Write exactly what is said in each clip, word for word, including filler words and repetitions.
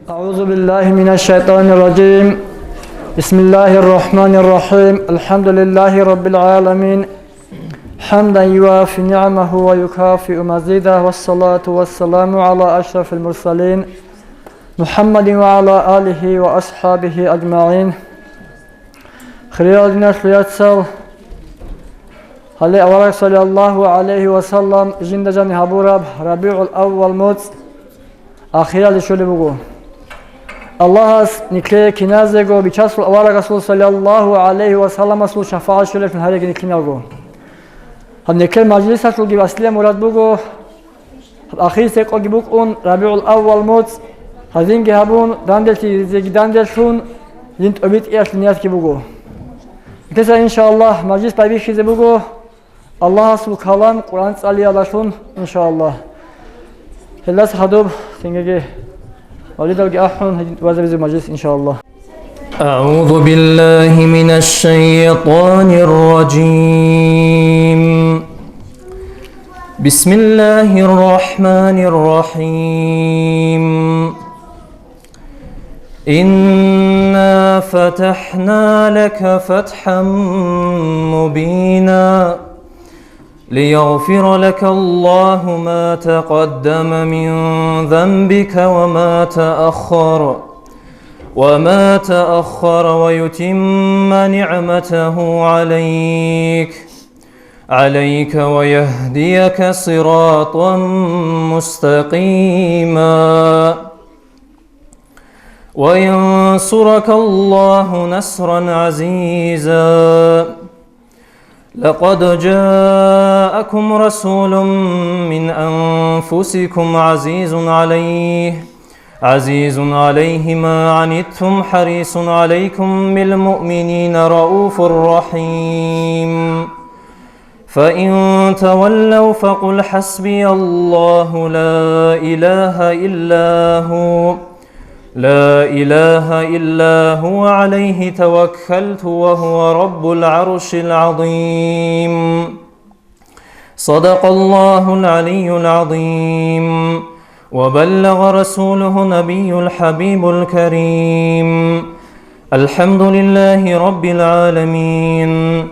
أعوذ بالله من الشيطان الرجيم. بسم الله الرحمن الرحيم. الحمد لله رب العالمين. حمدا يوافي نعمه ويكافئ مزيده، والصلاة والسلام على أشرف المرسلين محمد وعلى آله وأصحابه أجمعين. Хириял диналъул яцал, гьале авараг саллаллагьу гӀалайгьи ва саллам жинда жаниб гьабураб РабигӀул-аввал моцӀ ахиралде щолеб буго. Аллагьас никлее киназего Бичасул аварагасул саллаллагьу гӀалайгьи ва салламасул шафагӀат щолеблъун гьареги никлиналго. Гьаб никлер мажлисалъулги аслияб мурад буго, гьаб ахирисекъоги букӀун, РабигӀул-аввал моцӀ гьазинги гьабун, данделъизеги данделъун, дин тӀобитӀиялъе ниятги буго. Нилъеца, иншааллагь, мажлис байбихьизе буго Аллагьасул калам Къуръан цӀалиялдалъун, иншааллагь. Гьелдаса хадуб цинги мавлидалги ахӀун, гьедин тӀубазабизе мажлис, иншааллагь. أعوذ بالله من الشيطان الرجيم. بسم الله الرحمن الرحيم. إنا فتحنا لك فتحا مبينا ليغفر لك الله ما تقدم من ذنبك وما تأخر، وما تأخر ويتم نعمته عليك، عليك ويهديك صراطا مستقيما. وينصرك الله نصرا عزيزا. لقد جاءكم رسول من أنفسكم عزيز عليه، عزيز عليه ما عنتم حريص عليكم بالمؤمنين رءوف رحيم. فإن تولوا فقل حسبي الله لا إله إلا هو، لا إله إلا هو عليه توكلت وهو رب العرش العظيم. صدق الله العلي العظيم. وبلغ رسوله النبي الحبيب الكريم. الحمد لله رب العالمين.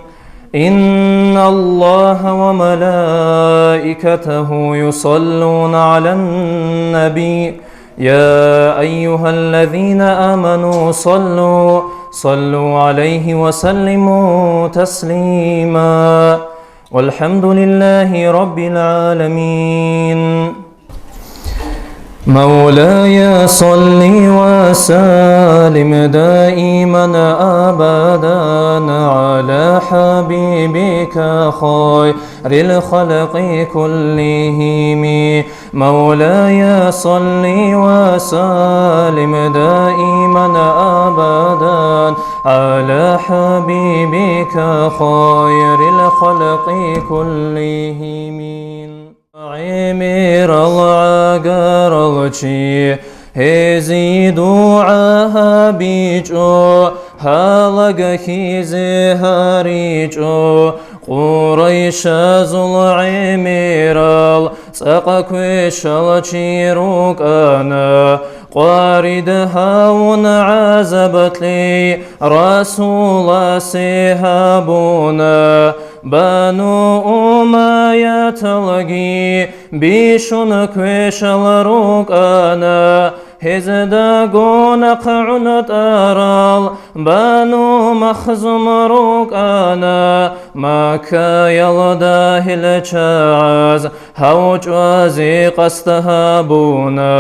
إن الله وملائكته يصلون على النبي. يا أيها الذين آمنوا صلوا، صلوا عليه وسلموا تسليما. والحمد لله رب العالمين. مولاي صل وسلم دائما أبدا على حبيبك خير الخلق كلهم. مولاي صل وسلم دائما أبدا على حبيبك خير الخلق كلهم. ГӀемерал гӀагарал чи гьезие дугӀа гьабичӀо, гьалагьизе гьаричӀо. Къурайшазул гӀемерал цӀакъ квешал чи рукӀана, къварид гьавун гӀазаб кьей Расуласе гьабуна. Бану Умаяталги бищун квешал рукӀана, гьезда гонахъ гӀунтӀарал Бану Махзум рукӀана. Маккаялда гьел чагӀаз гьав чӀвазе къасд гьабуна.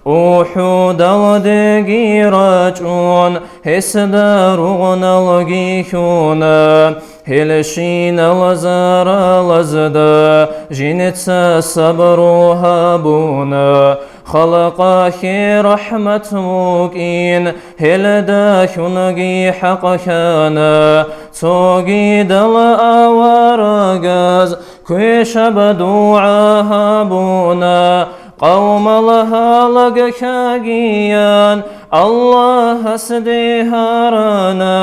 УхӀудалдеги рачӀун, гьесда ругъналги хьуна. Гьелщинал заралазда жинца сабру гьабуна. Халкъалъе рахӀмат вукӀин, гьелда хьунги хӀакъ хьана. Цогидал аварагаз квешаб дугӀа гьабуна, къавмал гьалагьагиян Аллагьасде гьарана.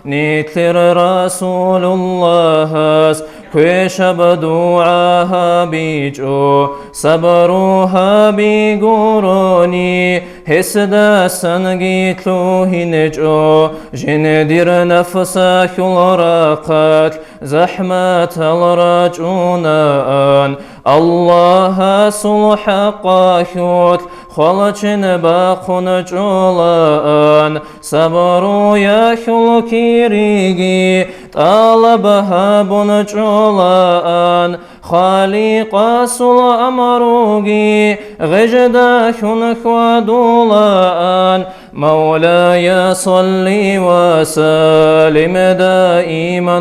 Нилъер Расулуллагьас Квешаб дугӀа гьабичӀо, сабру гьаби гурони, гьесдасанги лъугьинчӀо, жиндир нафсалъул рахъалъ захӀматал рачӀунаан, Аллагьасул хӀакъалъулъ хвалчен бахъун чӀолаан, сабруялъул кириги тӀалаб гьабун чӀолаан, Халикъасул амруги гъеждалъун хьвадулаан. مولاي صل وسلم دائما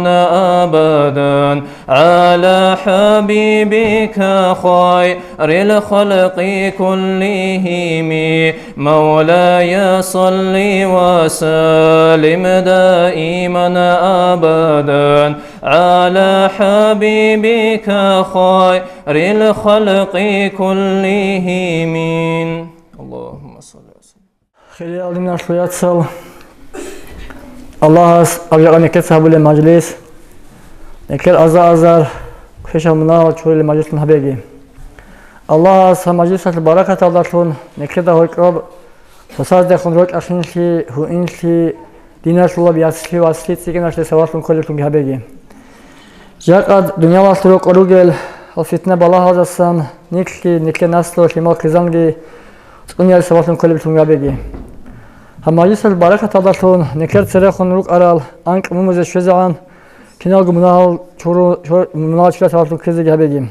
أبدا على حبيبك خير الخلق كلهم. مولاي صل وسلم دائما أبدا على حبيبك خير الخلق كلهم. اللهم صل وسلم. Хириял диналъул яцал, Аллагьас абжакъа некеца гьабулеб мажлис, некер аза-азар квешаб мунагьал чурулеб мажлислъун гьабеги. Аллагьас гьаб мажлисалъул баракаталдалъун некеда гьоркьоб цоцаздехун рокьа-хинлъи, гьуинлъи, диналъулаб ясли-васли цӀикӀкӀиналъе сабаблъун кколеблъунги гьабеги. Жакъа дуниялалъ рокъор ругел гьал фитна-балагьаздасан нилъги, нилъер наслу лъимал-хъизанги цӀуниял сабаблъун кколеблъун гьабеги. Гьаб мажлисалъул баракаталдалъун нилъер церехун рукӀарал анкь мумузе щвезегӀан киналго мунагьал чуру-, чур-, мунагьал чурал сабаблъун ккезеги гьабеги.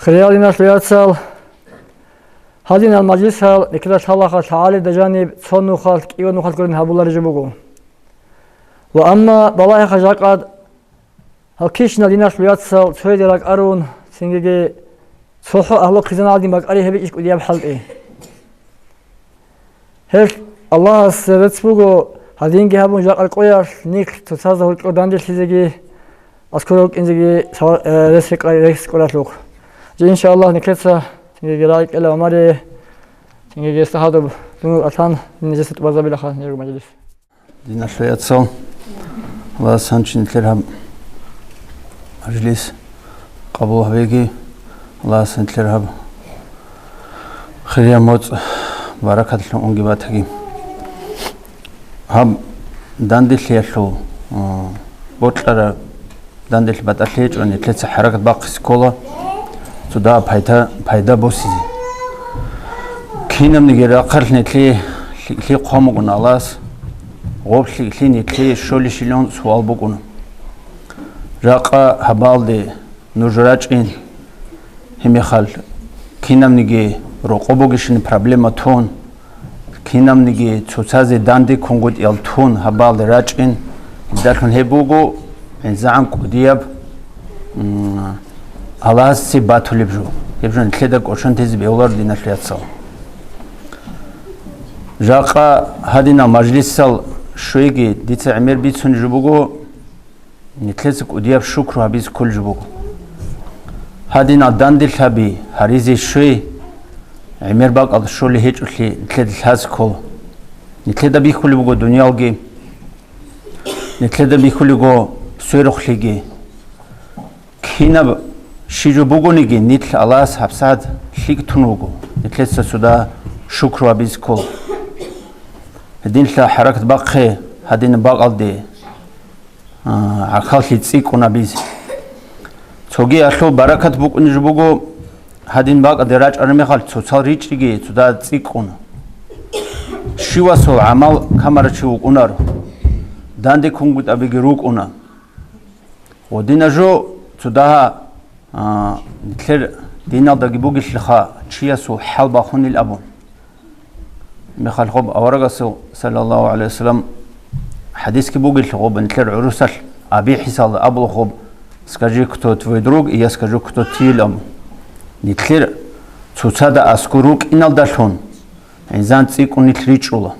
Хириял диналъул яцал, гьадинал мажлисал нилъеда лъалаха лъагӀалида жаниб цо нухалъ, кӀиго нухалъ гурин гьабулареб жо буго. Ва амма балагьеха жакъа гьал ккишинал диналъул яцал цояде ракӀарун, цинги цохӀо агьлу-хъизаналдин бакӀари гьеб иш кӀудияб хӀалтӀи. Гьелъ Аллагьасе рецц буго, гьадинги гьабун жакъа къоялъ нилъ цоцазда гьоркьор данделъизеги, аскӀор рукӀинзеги сава-, э, рес рекъа-, рес кӀолалъухъ. Жи, иншааллагь, нилъеца цинги рагӀи кьела ва маре, цинги гьесда гьадаб дунгу атан нижеца тӀубазабилаха нижерго мажлис. Диналъул яцал, Аллагьас гьанчи нилъер гьаб мажлис къабул гьабеги, Аллагьас нилъер гьаб хирияб моцӀ баракатлъун унги батаги. Гьаб данделъиялъул, а, бокьараб данделъи батӀалъи гьечӀо, нилъеца хӀаракат бахъизе ккола, цо дагьаб пайда, пайда босизе. Кинабниги рахъалъ нилъее лъикӀлъи хъван бугони Аллагьас, гъоб лъикӀлъи нилъее щолищилан суал букӀуна. Жакъа гьабалде нуж рачӀин, гьебмехалъ кинабниги рокъоб бугищин проблема тун, кинабниги цоцазе данде ккунгутӀиял тун гьабалде рачӀин, гьелдалъун гьеб буго гӀинзагӀан кӀудияб, м, Аллагьасде батулеб жо. Гьеб жо нилъеда кӀочон тезе бегьуларо, диналъул яцал. Жакъа гьадинал мажлисал щвеги дица гӀемер бицунеб жо буго, нилъеца кӀудияб шукру гьабизе кколеб жо буго. Гьадинал данделъаби гьаризе щвей, гӀемер бакӀалда щолеб гьечӀолъи нилъеда лъазе ккола. Нилъеда бихьулеб буго дуниялги, нилъеда бихьулеб буго сверухълъиги. Кинаб щиб жо бугониги, нилъ Аллагьас гьабсагӀат лъикӀ тун вуго, нилъеца цо дагьаб шукру гьабизе ккола. Гьединлъа хӀаракат бахъе гьадинаб бакӀалде, а, гӀахьаллъи цӀикӀкӀун гьабизе. Цоги гьелъул баракат букӀунеб жо буго, гьадин бакӀалде рачӀараб мехалъ цоцал ричӀчӀиги цо дагьаб цӀикӀкӀун. Щивасул гӀамал камурав чи вукӀунаро, данде ккунгутӀабиги рукӀуна. Гъодинаб жо цо дагьаб, а, нилъер диналдаги бугелъулха чиясул хӀал бахунел абун. Мехалъ гъоб аварагасул, саллаллагьу гӀалайгьи вассалам, хӀадисги бугелъул гъоб нилъер гӀурусалъ, Аби ХӀисалда абула гъоб: «Скажи, кто твой друг, и я скажу, кто ты», — абун. Нилъер цоцазда аскӀор рукӀиналдалъун гӀинзан цӀикӀкӀун нилъ ричӀчӀула.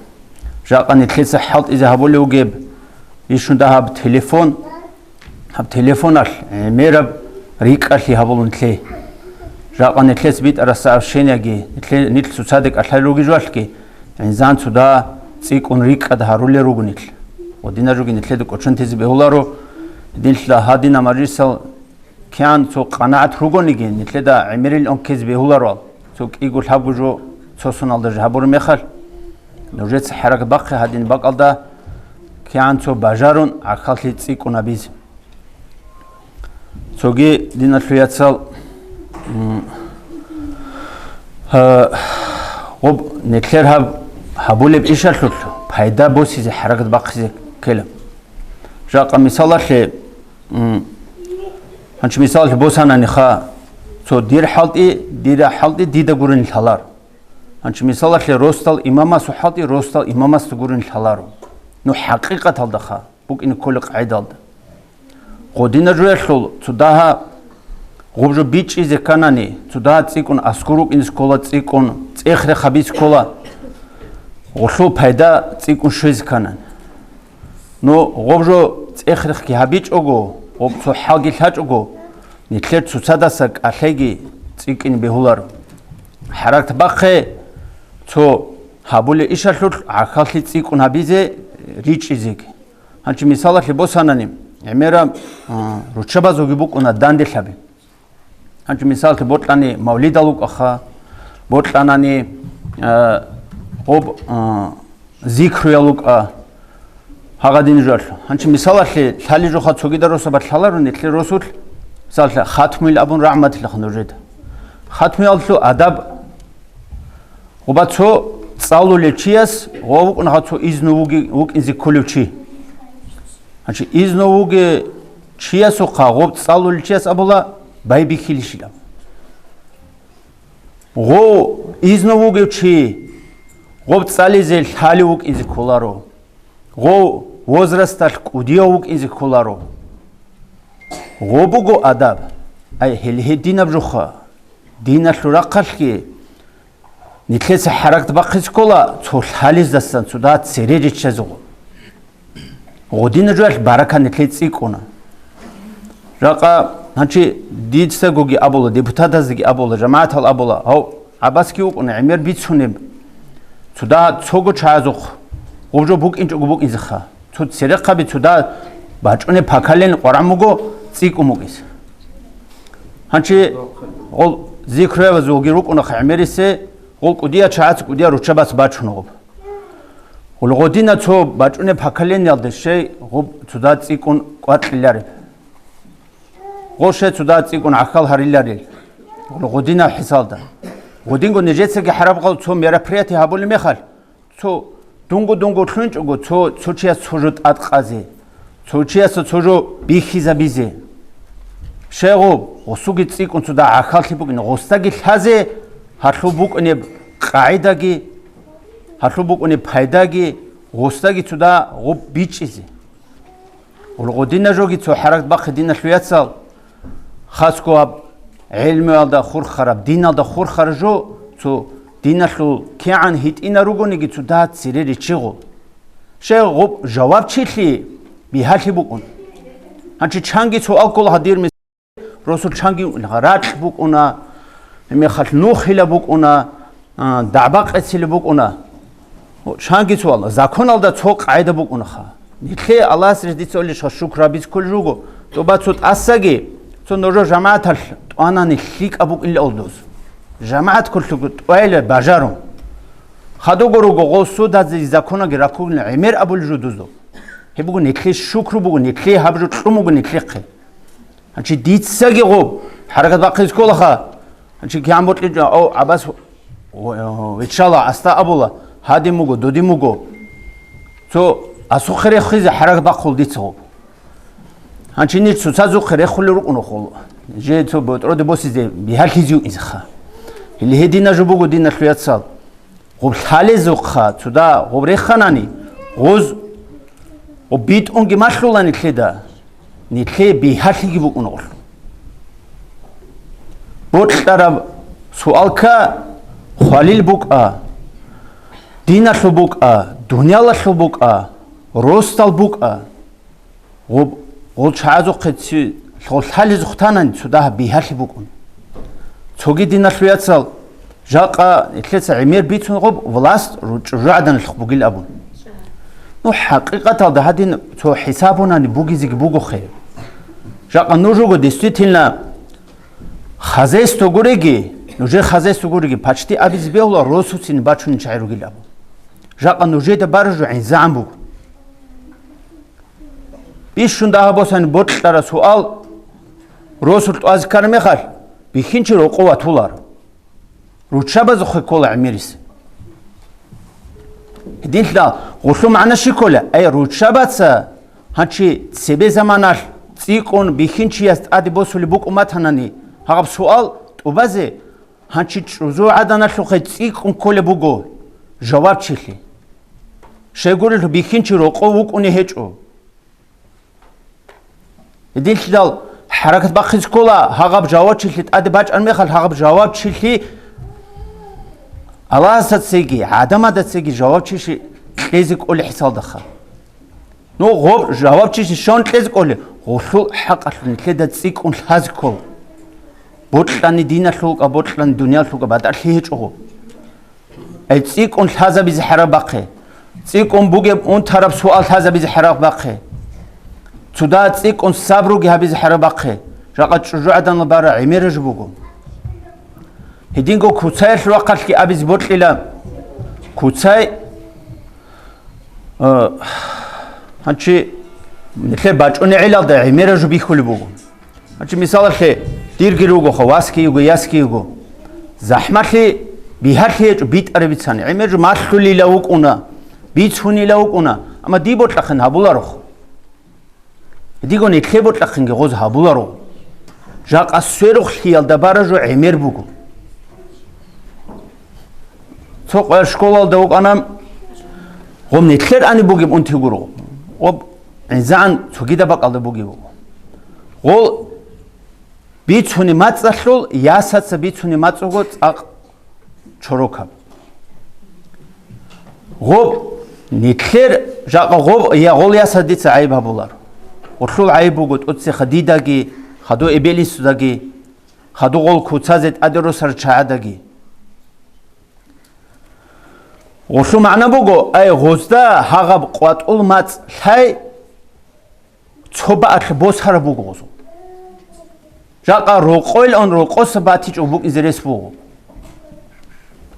Жакъа нилъеца хӀалтӀизе гьабулев вугеб, бищун дагьаб телефон, гьаб телефоналъ гӀемераб рикӀкӀалъи гьабулун лъе. Жакъа нилъеца битӀараб сообщениеги, нилъе-, нилъ цоцазде кӀалъалел ругел жоялъги, гӀинзан цо дагьаб цӀикӀкӀун рикӀкӀад гьарулел руго нилъ. Гъодинаб жоги нилъеда кӀочон тезе бегьуларо, Динлъа гьадина мажлисал кигӀан цо къанагӀат ругониги, нилъеда гӀемерил онкез бегьуларо, цо кӀиго-лъабго жо цо соналда жо гьабураб мехалъ, нужеца хӀаракат бахъе гьадин бакӀалда кигӀан цо бажарун гӀахьаллъи цӀикӀкӀун гьабизе. Цоги, диналъул яцал, м, гьа, гъоб нилъер гьаб гьабулеб ишалъулъ пайда босизе хӀаракат бахъизе ккела. Жакъа мисалалъе, м, гьанчи мисалалъе босананиха, цо дир хӀалтӀи, дира хӀалтӀи дида гурин лъалар. Гьанчи мисалалъе росдал имамасул хӀалтӀи, росдал имамасда гурин лъаларо. Ну, хӀакъикъаталдаха букӀине кколеб къагӀидалда. Гъодина жоялъул цо дагьа гъуб жо бичӀчӀизе кканани, цо дагьа цӀикӀкӀун аскӀор рукӀине ккола, цӀикӀкӀун цӀех-рех гьабизе ккола, гъолъул пайда цӀикӀкӀун щвезе кканани. Ну, гъуб жо цӀех-рехги гьабичӀого, гъуб цо хӀалги лъачӀого, нилъер цоцадаса кӀалъайги цӀикӀкӀине бегьуларо. ХӀаракат бахъе цо гьабулеб ишалъулъ гӀахьаллъи цӀикӀкӀун гьабизе ричӀчӀизеги. Гьанчи мисалалъе босанани, гӀемераб, а, руччабазулги букӀуна данделъаби. Гьанчи мисалалъе бокьани мавлидал вукӀаха, бокьанани, а, гъоб, а, зикруял вукӀа, гьагадин жуялъ. Гьанчи мисалалъе лъали жоха цогида росабалъ лъаларо, нилъер росулъ, мисалалъе, хатмуил абун рагӀматилаха нужеда. Хатмуялъул адаб. Гъуба цо цӀалулев чияс гъов вукӀуна гъав цо изну вуги-, вукӀинзе кколев чи. Гьанчи изну вуги чиясухъа гъоб цӀалулев чияс абула байбихьилищилан. Гъов изну вугев чи гъоб цӀализе лъалев вукӀинзе кколаро. Гъов возрасталъ кӀудияв вукӀинзе кколаро. Гъо буго адаб. Ай, гьел гьединаб жоха. Диналъул рахъалъги нилъеца хӀаракат бахъизе ккола цо лъализдасан цо дагьа цере риччазего. Гъодина жоялъ барака нилъее цӀикӀкӀуна. Жакъа, гьанчи, дицагоги абула, депутатаздаги абула, жамагӀатал абула, гьав ГӀаббасги вукӀуна гӀемер бицунеб. Цо дагьа цого чагӀазухъ гъуб жо букӀинчӀого букӀинзеха. Цо церехъаби цо дагьа бачӀунеб поколение къваран буго цӀикӀкӀун букӀизе. Гьанчи гъол зикруябазулги рукӀунаха гӀемерисе, гъол кӀудияв чагӀаца кӀудияв руччабац бачуна гъуб. Гъол гъодина цо бачӀунеб поколениялде щай гъуб цо дагьа цӀикӀкӀун кӀвакьилареб. Гъо щай цо дагьа цӀикӀкӀун гӀахьал гьариларел. Гъол гъодинаб хӀисалда. Гъодинго нижецаги хӀараб гъал цо мероприятие гьабулеб мехалъ, цо дунго-дунго лъунчӀого, цо, цо чияс цо жо тӀадкъазе, цо чиясда цо жо бихьизабизе. Щай гъуб, гъосуги цӀикӀкӀун цо дагьа гӀахьаллъи букӀине, гъосдаги лъазе гьалъул букӀунеб къагӀидаги, гьалъул букӀунеб пайдаги, гъосдаги цо дагьа гъуб бичӀчӀизе. Гъол гъодина жоги цо хӀаракат бахъе, диналъул яцал, хасго гьаб гӀелмуялда хурхараб, диналда хурхараб жо, цо диналъул кигӀан гьитӀина ругониги цо дагьа цере риччи гъол. Щай гъуб жавабчилъи бигьалъи букӀун. Гьанчи чанги цо алккола гьадир мис-, росул чанги ракь букӀуна, гьебмехалъ нухила букӀуна, а, дагӀба къецила букӀуна. Чанги цо Аллагь, законалда цо къагӀида букӀунаха. Нилъее Аллагьас рес дица олищха шукр гьабиз кколел руго, тӀоба цо тӀасаги, цо нужер жамагӀаталъ тӀванани лъикӀаб букӀинилан дус. ЖамагӀат кколъуго тӀвайила бажарун. Хадуго руго гъо судазе законаги раккугилан гӀемер абулел жо дузул. Гьеб буго нилъее шукру буго, нилъее гьаб жо кьун буго нилъехъе. Гьанчи дицаги гъоб хӀаракат бахъизе кколаха. Гьанчи кигӀан бокьичӀо, о, ГӀаббас, о, о, виччала, аста абула, гьадин буго, додин буго. Цо асухъе рехизе хӀаракат бахъул дица гъоб. Гьанчи ниж цоцазухъе рехулел рукӀунухъул, жий цо ботӀроде босизе бигьалъизе юинзеха. Гьеле гьедина жо буго, диналъул яцал. Гъуб лъалезухъа цо дагьа гъуб реханани, гъоз гъуб битӀунги малъула нилъеда, нилъее бигьалъиги букӀуна гъолъ. Бокьараб суалка хвалил букӀа, диналъул букӀа, дуниялалъул букӀа, росдал букӀа. Гъуб, гъол чагӀазухъе ци-, гъол лъалезухъ танани цо дагьа бигьалъи букӀун. Цоги диналъул яцал, жакъа нилъеца гӀемер бицун гъуб власть ру-, чӀужугӀаданалъухъ бугил абун. Ну, хӀакъикъаталда гьадин цо хӀисабунани бугизеги бугохъе. Жакъа нуж руго, действительно, хозяйство гуреги, нужер хозяйство гуреги, почти абизе бегьула росуцин бачунин чагӀи ругилан. Жакъа нужеда баражу гӀинзагӀан буго. Бищун дагьаб босани бокьараб суал, росулъ тӀвазе ккараб мехалъ, бихьинчи рокъов ватуларо. Руччабазухъе ккола гӀемерис. Гьединлъидал гъулъу магӀна щи ккола? Ай, руччабаца гьанчи цебе заманалъ цӀикӀкӀун бихьинчияс тӀаде босулеб букӀун батанани, гьаб суал тӀубазе гьанчи чӀужугӀаданалъухъе цӀикӀкӀун кколеб буго жавабчилъи. Щайгурелъул бихьинчи рокъов вукӀуней гьечӀо. Гьединлъидал хӀаракат бахъизе ккола, гьагъаб жавабчилъи тӀаде бачӀан мехалъ, гьагъаб жавабчилъи Аллагьасда цеги, гӀадамазда цеги жавабчилъи кьезе кӀолей хӀисалдаха. Ну, гъоб жавабчилъи щон кьезе кӀолей, гъулъул хӀакъалъулъ нилъеда цӀикӀкӀун лъазе ккола. Бокьани диналъулгӀа, бокьани дуниялъулгӀа батӀалъи гьечӀого. Ай, цӀикӀкӀун лъазабизе хӀараб бахъе. ЦӀикӀкӀун бугеб унтараб суал лъазабизе хӀараб бахъе. Цуда цӀикӀкӀун сабруги гьабизе хӀараб бахъе. Жакъа чӀужугӀаданал бара гӀемераж буго. Гьединго куцаялъул рахъалъги абизе бокьила. Куцай, э, гьанчи нилъер бачӀунегӀелалда гӀемеражу бихьулеб буго. Гьанчи мисалалъе, дирги ругоха, васги йиго, ясги йиго. ЗахӀмалъи бигьалъи гьечӀо битӀараб бицани. ГӀемер жо малъулила вукӀуна, бицунила вукӀуна, амма диб бокьахъин гьабуларох. Диго нилъе бокьахъинги гъоз гьабуларо. Жакъа сверухълъиялда бара жо гӀемер буго. Цо къоялъ школалда вукӀана, гъоб нилъер ани бугеб унти гуро. Гъоб гӀинзагӀан цогидаб бакӀалда бугеб буго. Гъол бицуни мацӀалъул, ясаца бицуни мацӀ буго цӀакъ чорокаб. Гъоб нилъер жакъа гъоб я гъол ясаца дица гӀайиб гьабулар. Гъолъул гӀайиб буго тӀоцеха дидаги, хадув эбел-инсудаги, хадув гъол куцазе тӀаде росар чагӀадаги. Гъолъул магӀна буго, ай, гъозда гьагъаб къватӀул мацӀ лъай цо баалъ босараб буго гъозул. Жакъа рокъойилан рокъоса батичӀо букӀизе рес буго.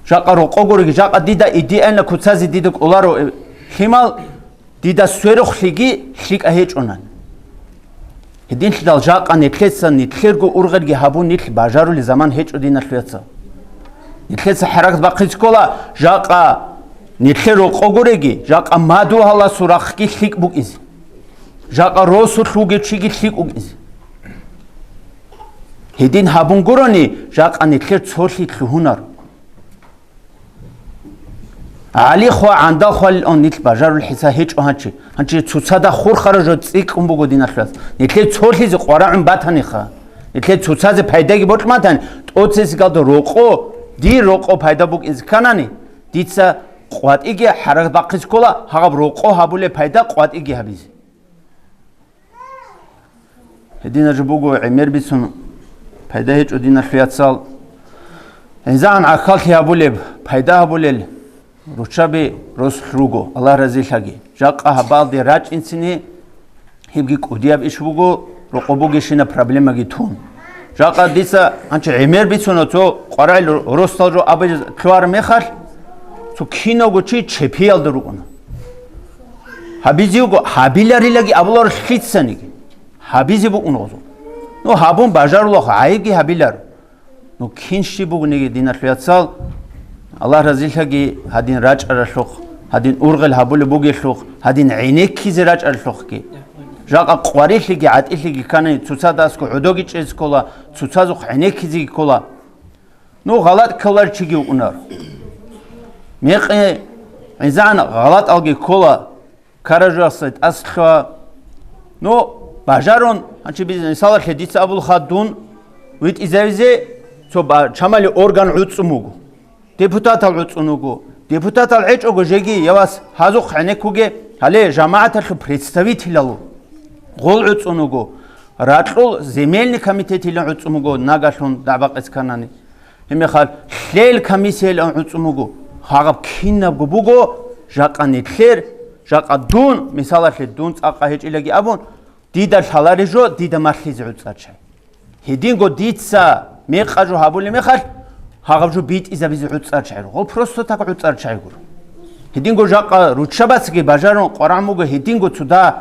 Жакъа рокъо гуриги, жакъа дида идеально куцазе дида кӀоларо, э, лъимал, дида сверухълъиги лъикӀа гьечӀонан. Гьединлъидал жакъа нилъеца нилъерго ургъелги гьабун нилъ бажарули заман гьечӀо, диналъуяца. Нилъеца хӀаракат бахъизе ккола, жакъа нилъер рокъо гуреги, жакъа мадугьаласул рахъги лъикӀ букӀизе. Жакъа росулъ вугев чиги лъикӀ вукӀизе. Гьедин гьабун гурони, жакъа нилъер цолъи лъугьунар. ГӀали хва, гӀандал хвалилан нилъ бажарул хӀиса гьечӀо гьанчи. Гьанчи цоцазда хурхара жо цӀикӀкӀун буго, диналъуяз. Нилъер цолъизе къварагӀун батаниха. Нилъер цоцазе пайдаги бокьматани, тӀоцесигалда рокъо, дир рокъо пайда букӀизе кканани, дица къватӀиги хӀаракат бахъизе ккола, гьаб рокъо гьабулеб пайда къватӀиги гьабизе. Гьединаб жо буго гӀемер бицун пайда гьечӀо, диналъуяцал. ГӀинзагӀан гӀахьаллъи гьабулеб, пайда гьабулел руччаби росулъ руго, Аллагь разилъаги. Жакъа гьабалде рачӀинцини, гьебги кӀудияб иш буго, рокъо бугещинаб проблемаги тун. Жакъа дица гьанчи гӀемер бицуна цо къварагӀел росдал жо абизе лъугьараб мехалъ, цо кинавго чи чепиялда рукӀуна. Гьабизего гьабиларилаги абуларо лъицаниги. Гьабизе букӀун гъозу. Ну, гьабун бажарулахъ гӀайибги гьабиларо. Ну, кин щиб бугониги, диналъуяцал, Аллагь разилъаги гьадин рачӀаралъухъ, гьадин ургъел гьабулеб бугелъухъ, гьадин гӀенеккизе рачӀаралъухъги. Жакъа къварилъиги гӀатӀилъиги ккани, цоцазда аскӀо гӀодоги чӀезе ккола, цоцазухъ гӀенеккизеги ккола. Ну, гъалатӀ кколаричиги вукӀунар. Мекъи гӀинзагӀан гъалатӀалги ккола, каражуясда тӀаса лъугьа. Ну, бажарун, гьанчи биз-, мисалалъе, дица абулха дун витӀизавизе цо ба-, чамали орган гӀуцӀун вуго. Депутатал гӀуцӀун вуго. Депутатал гӀечӀого жеги, я вас, гьазухъ гӀенеккуге, гьале жамагӀаталъул представителал гъол гӀуцӀун вуго. Ракьул земельный комитетилан гӀуцӀун вуго, нагагьлъун дагӀба-къец кканани. Гьебмехалъ лъел комиссияйилан гӀуцӀун вуго. Гьагъаб кинабго буго, жакъа нилъер, жакъа дун, мисалалъе, дун цӀакъа гьечӀилаги абун, Дида лъалари жо, дида малъизе гӀуцӀар чагӀи. Гьединго дица мекъа жо гьабулеб мехалъ, гьагъаб жо битӀизабизе гӀуцӀар чагӀи гуро. Гъол просто так гӀуцӀар чагӀи гуро. Гьединго жакъа руччабацаги бажарун къварагӀун буго гьединго цо дагь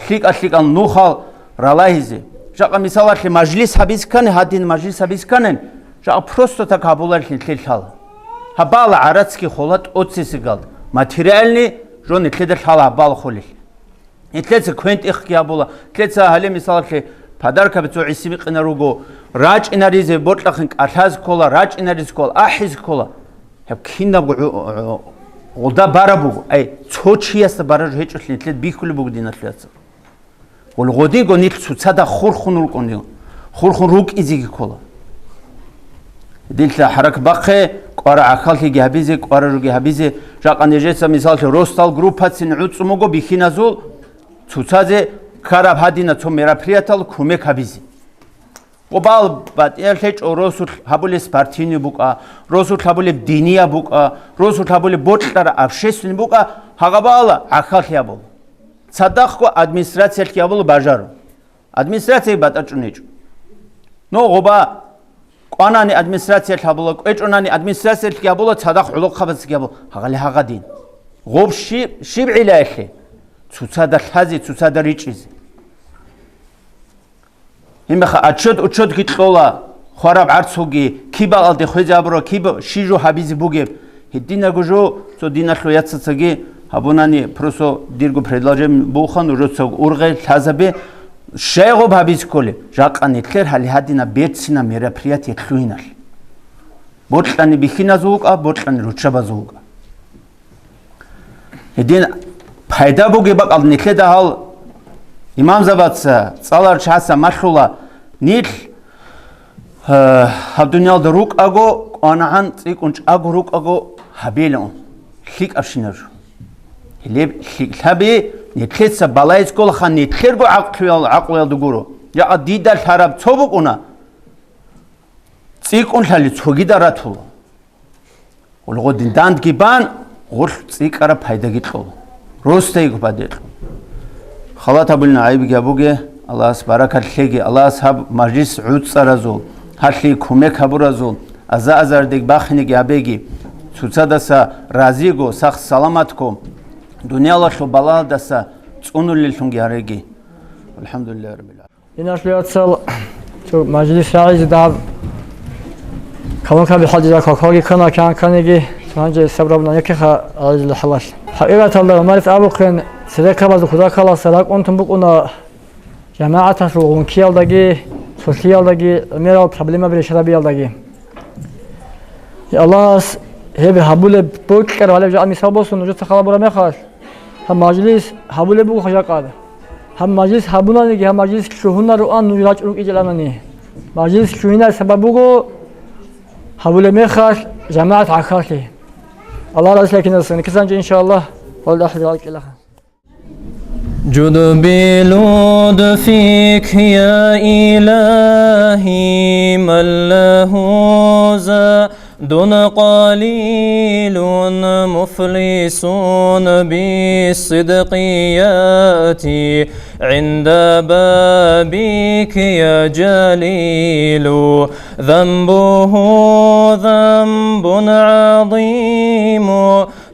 лъикӀа-лъикӀал нухал ралагьизе. Жакъа мисалалъе мажлис гьабизе ккани, гьадин мажлис гьабизе ккани, жакъа просто так гьабуларилъин нилъеда лъала. Гьабала гӀарацги хола тӀоцесегал, материальный жо нилъеда лъала гьабала холелъ. Нилъеца квен-тӀехги гьабула, нилъеца гьале мисалалъе подаркаби цо гӀиси бикъинар руго, рачӀинаризе бокьахъин кӀалъазе ккола, рачӀинаризе ккола, ахӀизе ккола. Гьеб кинабго гӀу-, гӀу-, гъуда бараб буго. Ай, цо чиясда бараб жо гьечӀолъи нилъеда бихьулеб буго, диналъул яцал. Гъол гъодинго нилъ цоцазда хурхун рукӀунев, хурхун рукӀизеги ккола. Дилъа хӀаракат бахъе, кӀвара гӀахьаллъиги гьабизе, кӀвара жоги гьабизе, жакъа нижеца, мисаллъи, росдал группацин гӀуцӀун буго бихьиназул, цоцазе ккараб гьадина цо мероприятал кумек гьабизе. Къубал батӀиялъ гьечӀо, росулъ гьабулеб спортивный букӀа, росулъ гьабулеб динияб букӀа, росулъ гьабулеб бокьараб общественный букӀа, гьагъабала гӀахьаллъи гьабула. Цадахъго администрациялъги гьабула бажаро. Администрацияги батӀачӀунечӀо. Ну, гъоба кӀванани администрациялъ гьабула, кӀвечӀонани администрациялъги гьабула, цадахъ гӀолохъабазги гьабула. Гьагъали гьагъадин. Гъоб щиб, щиб гӀилаялъе? Цоцазда лъазе, цоцазда ричӀчӀизе. Гьебмехалъ отчет-учетги кьола, хвараб гӀарцги, киб бакӀалде хвезе гьабура, киб щи жо гьабизе бугеб. Гьединабго жо цо диналъул яцацаги гьабунани, просто дирго предложение буха, нужецаго ургъе, лъазабе, щай гъоб гьабизе кколеб? Жакъа нилъер гьале гьадинаб берцинаб мероприятие лъугьиналъ. Бокьани бихьиназул вукӀа, бокьани руччабазул вукӀа. Гьедин пайда бугеб бакӀалда нилъеда гьал имамзабаца, цӀаларчагӀаца малъула, нилъ, э, гьаб дуниялда рукӀаго, кӀванагӀан цӀикӀкӀун чӀаго рукӀаго гьабейилан, лъикӀабщинаб жо. Гьелеб лъикӀлъаби нилъеца балайзе кколаха, нилъерго гӀакълуял-, гӀакълуялда гуро. Жакъа дида лъараб цо букӀуна, цӀикӀкӀун лъали цогида ратула. Гъулгъудин дандги бан, гъулъ цӀикӀкӀараб пайдаги кьола. Росдайго пайда кьола. Халат гьабулин гӀайибги гьабуге, Аллагьас баракат лъеги, Аллагьас гьаб мажлис гӀуцӀаразул, гьалъие кумек гьабуразул, аза-азардеги бахинеги гьабеги, цоцадаса разиго, сах-саламатго, дуниялалъул балагьалдаса цӀунулеллъунги гьареги. Алхамдулиллагьи раббил гӀаламин. Диналъул яцал, цо мажлис рагӀизе дагьаб колонкаби хӀалтӀизаб квалквалги ккана, кигӀан кканиги, цо гьанже сабраб нанекеха рагӀизел хӀалалъ. ХӀакъикъаталда, гӀумарец абухъен, церекабазул кутакаласа ракӀ унтун букӀуна жамагӀаталъул гъункиялдаги, цолъиялдаги, гӀемерал проблемаби решарабиялдаги. Аллагьас гьеб гьабулеб бокьараб гьалеб жагӀал мисал босун нужеца хал гьабураб мехалъ, гьаб мажлис гьабулеб буго жакъа. Гьаб мажлис гьабунаниги, гьаб мажлис лъугьунароан нуж рачӀун рукӀинчӀелъанани. Мажлис лъугьинар сабаб буго гьабулеб мехалъ жамагӀат гӀахьаллъи. Аллагь разилъа киназасан, кисанчи, иншааллагь, валда ахӀи ракӀилаха. جد بلطفك يا إلهي من له زاد قليل، مفلس بالصدق يأتي عند بابك يا جليل. ذنبه ذنب عظيم،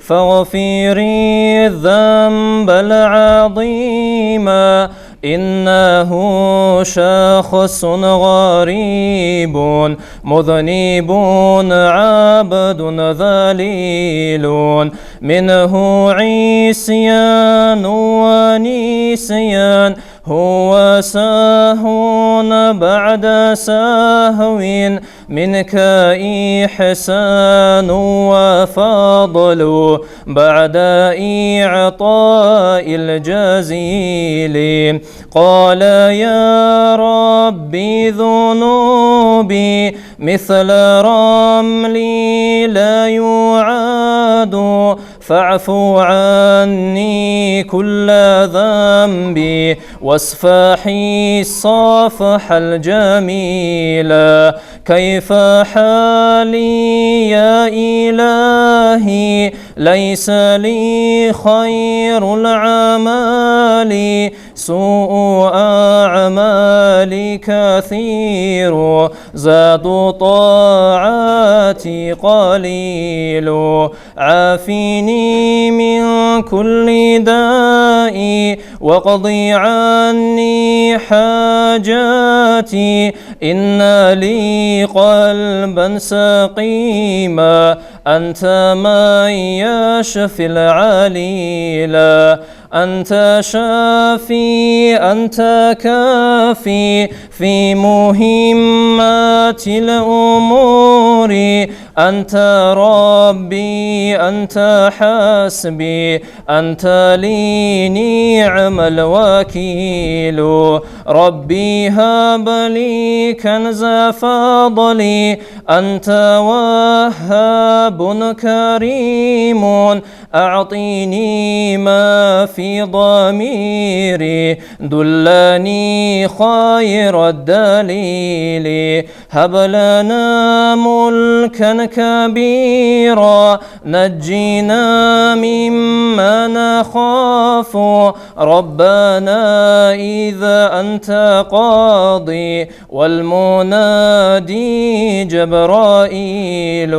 فاغفر الذنب العظيم، إنه شخص غريب مذنب عبد ذليل، منه عصيان ونسيان، هو سهو بعد سهو، منك إحسان وفضل بعد إعطاء الجزيل. قال يا رب ذنوبي مثل رمل لا يعاد، فاعف عني كل ذنبي واصفح الصفح الجميل. كيف حالي يا إلهي؟ ليس لي خير العمل، سوء أعمالي كثير، زاد طاعتي قليل. عافني من كل داء، واقض عني حاجاتي. إن لي قلبا سقيما، أنت من يشفي العليلا. أنت شافي، أنت كافي في مهمات الأمور. أنت ربي، أنت حسبي، أنت لي نعم الوكيل. ربي هب لي كنز فضلي، أنت وهاب كريم، أعطني ما في ضميري، دلني خير الدليل. هب لنا ملكا كبيرا، نجنا مما نخاف، ربنا إذا أنت قاضي، والمنادي جبرائيل.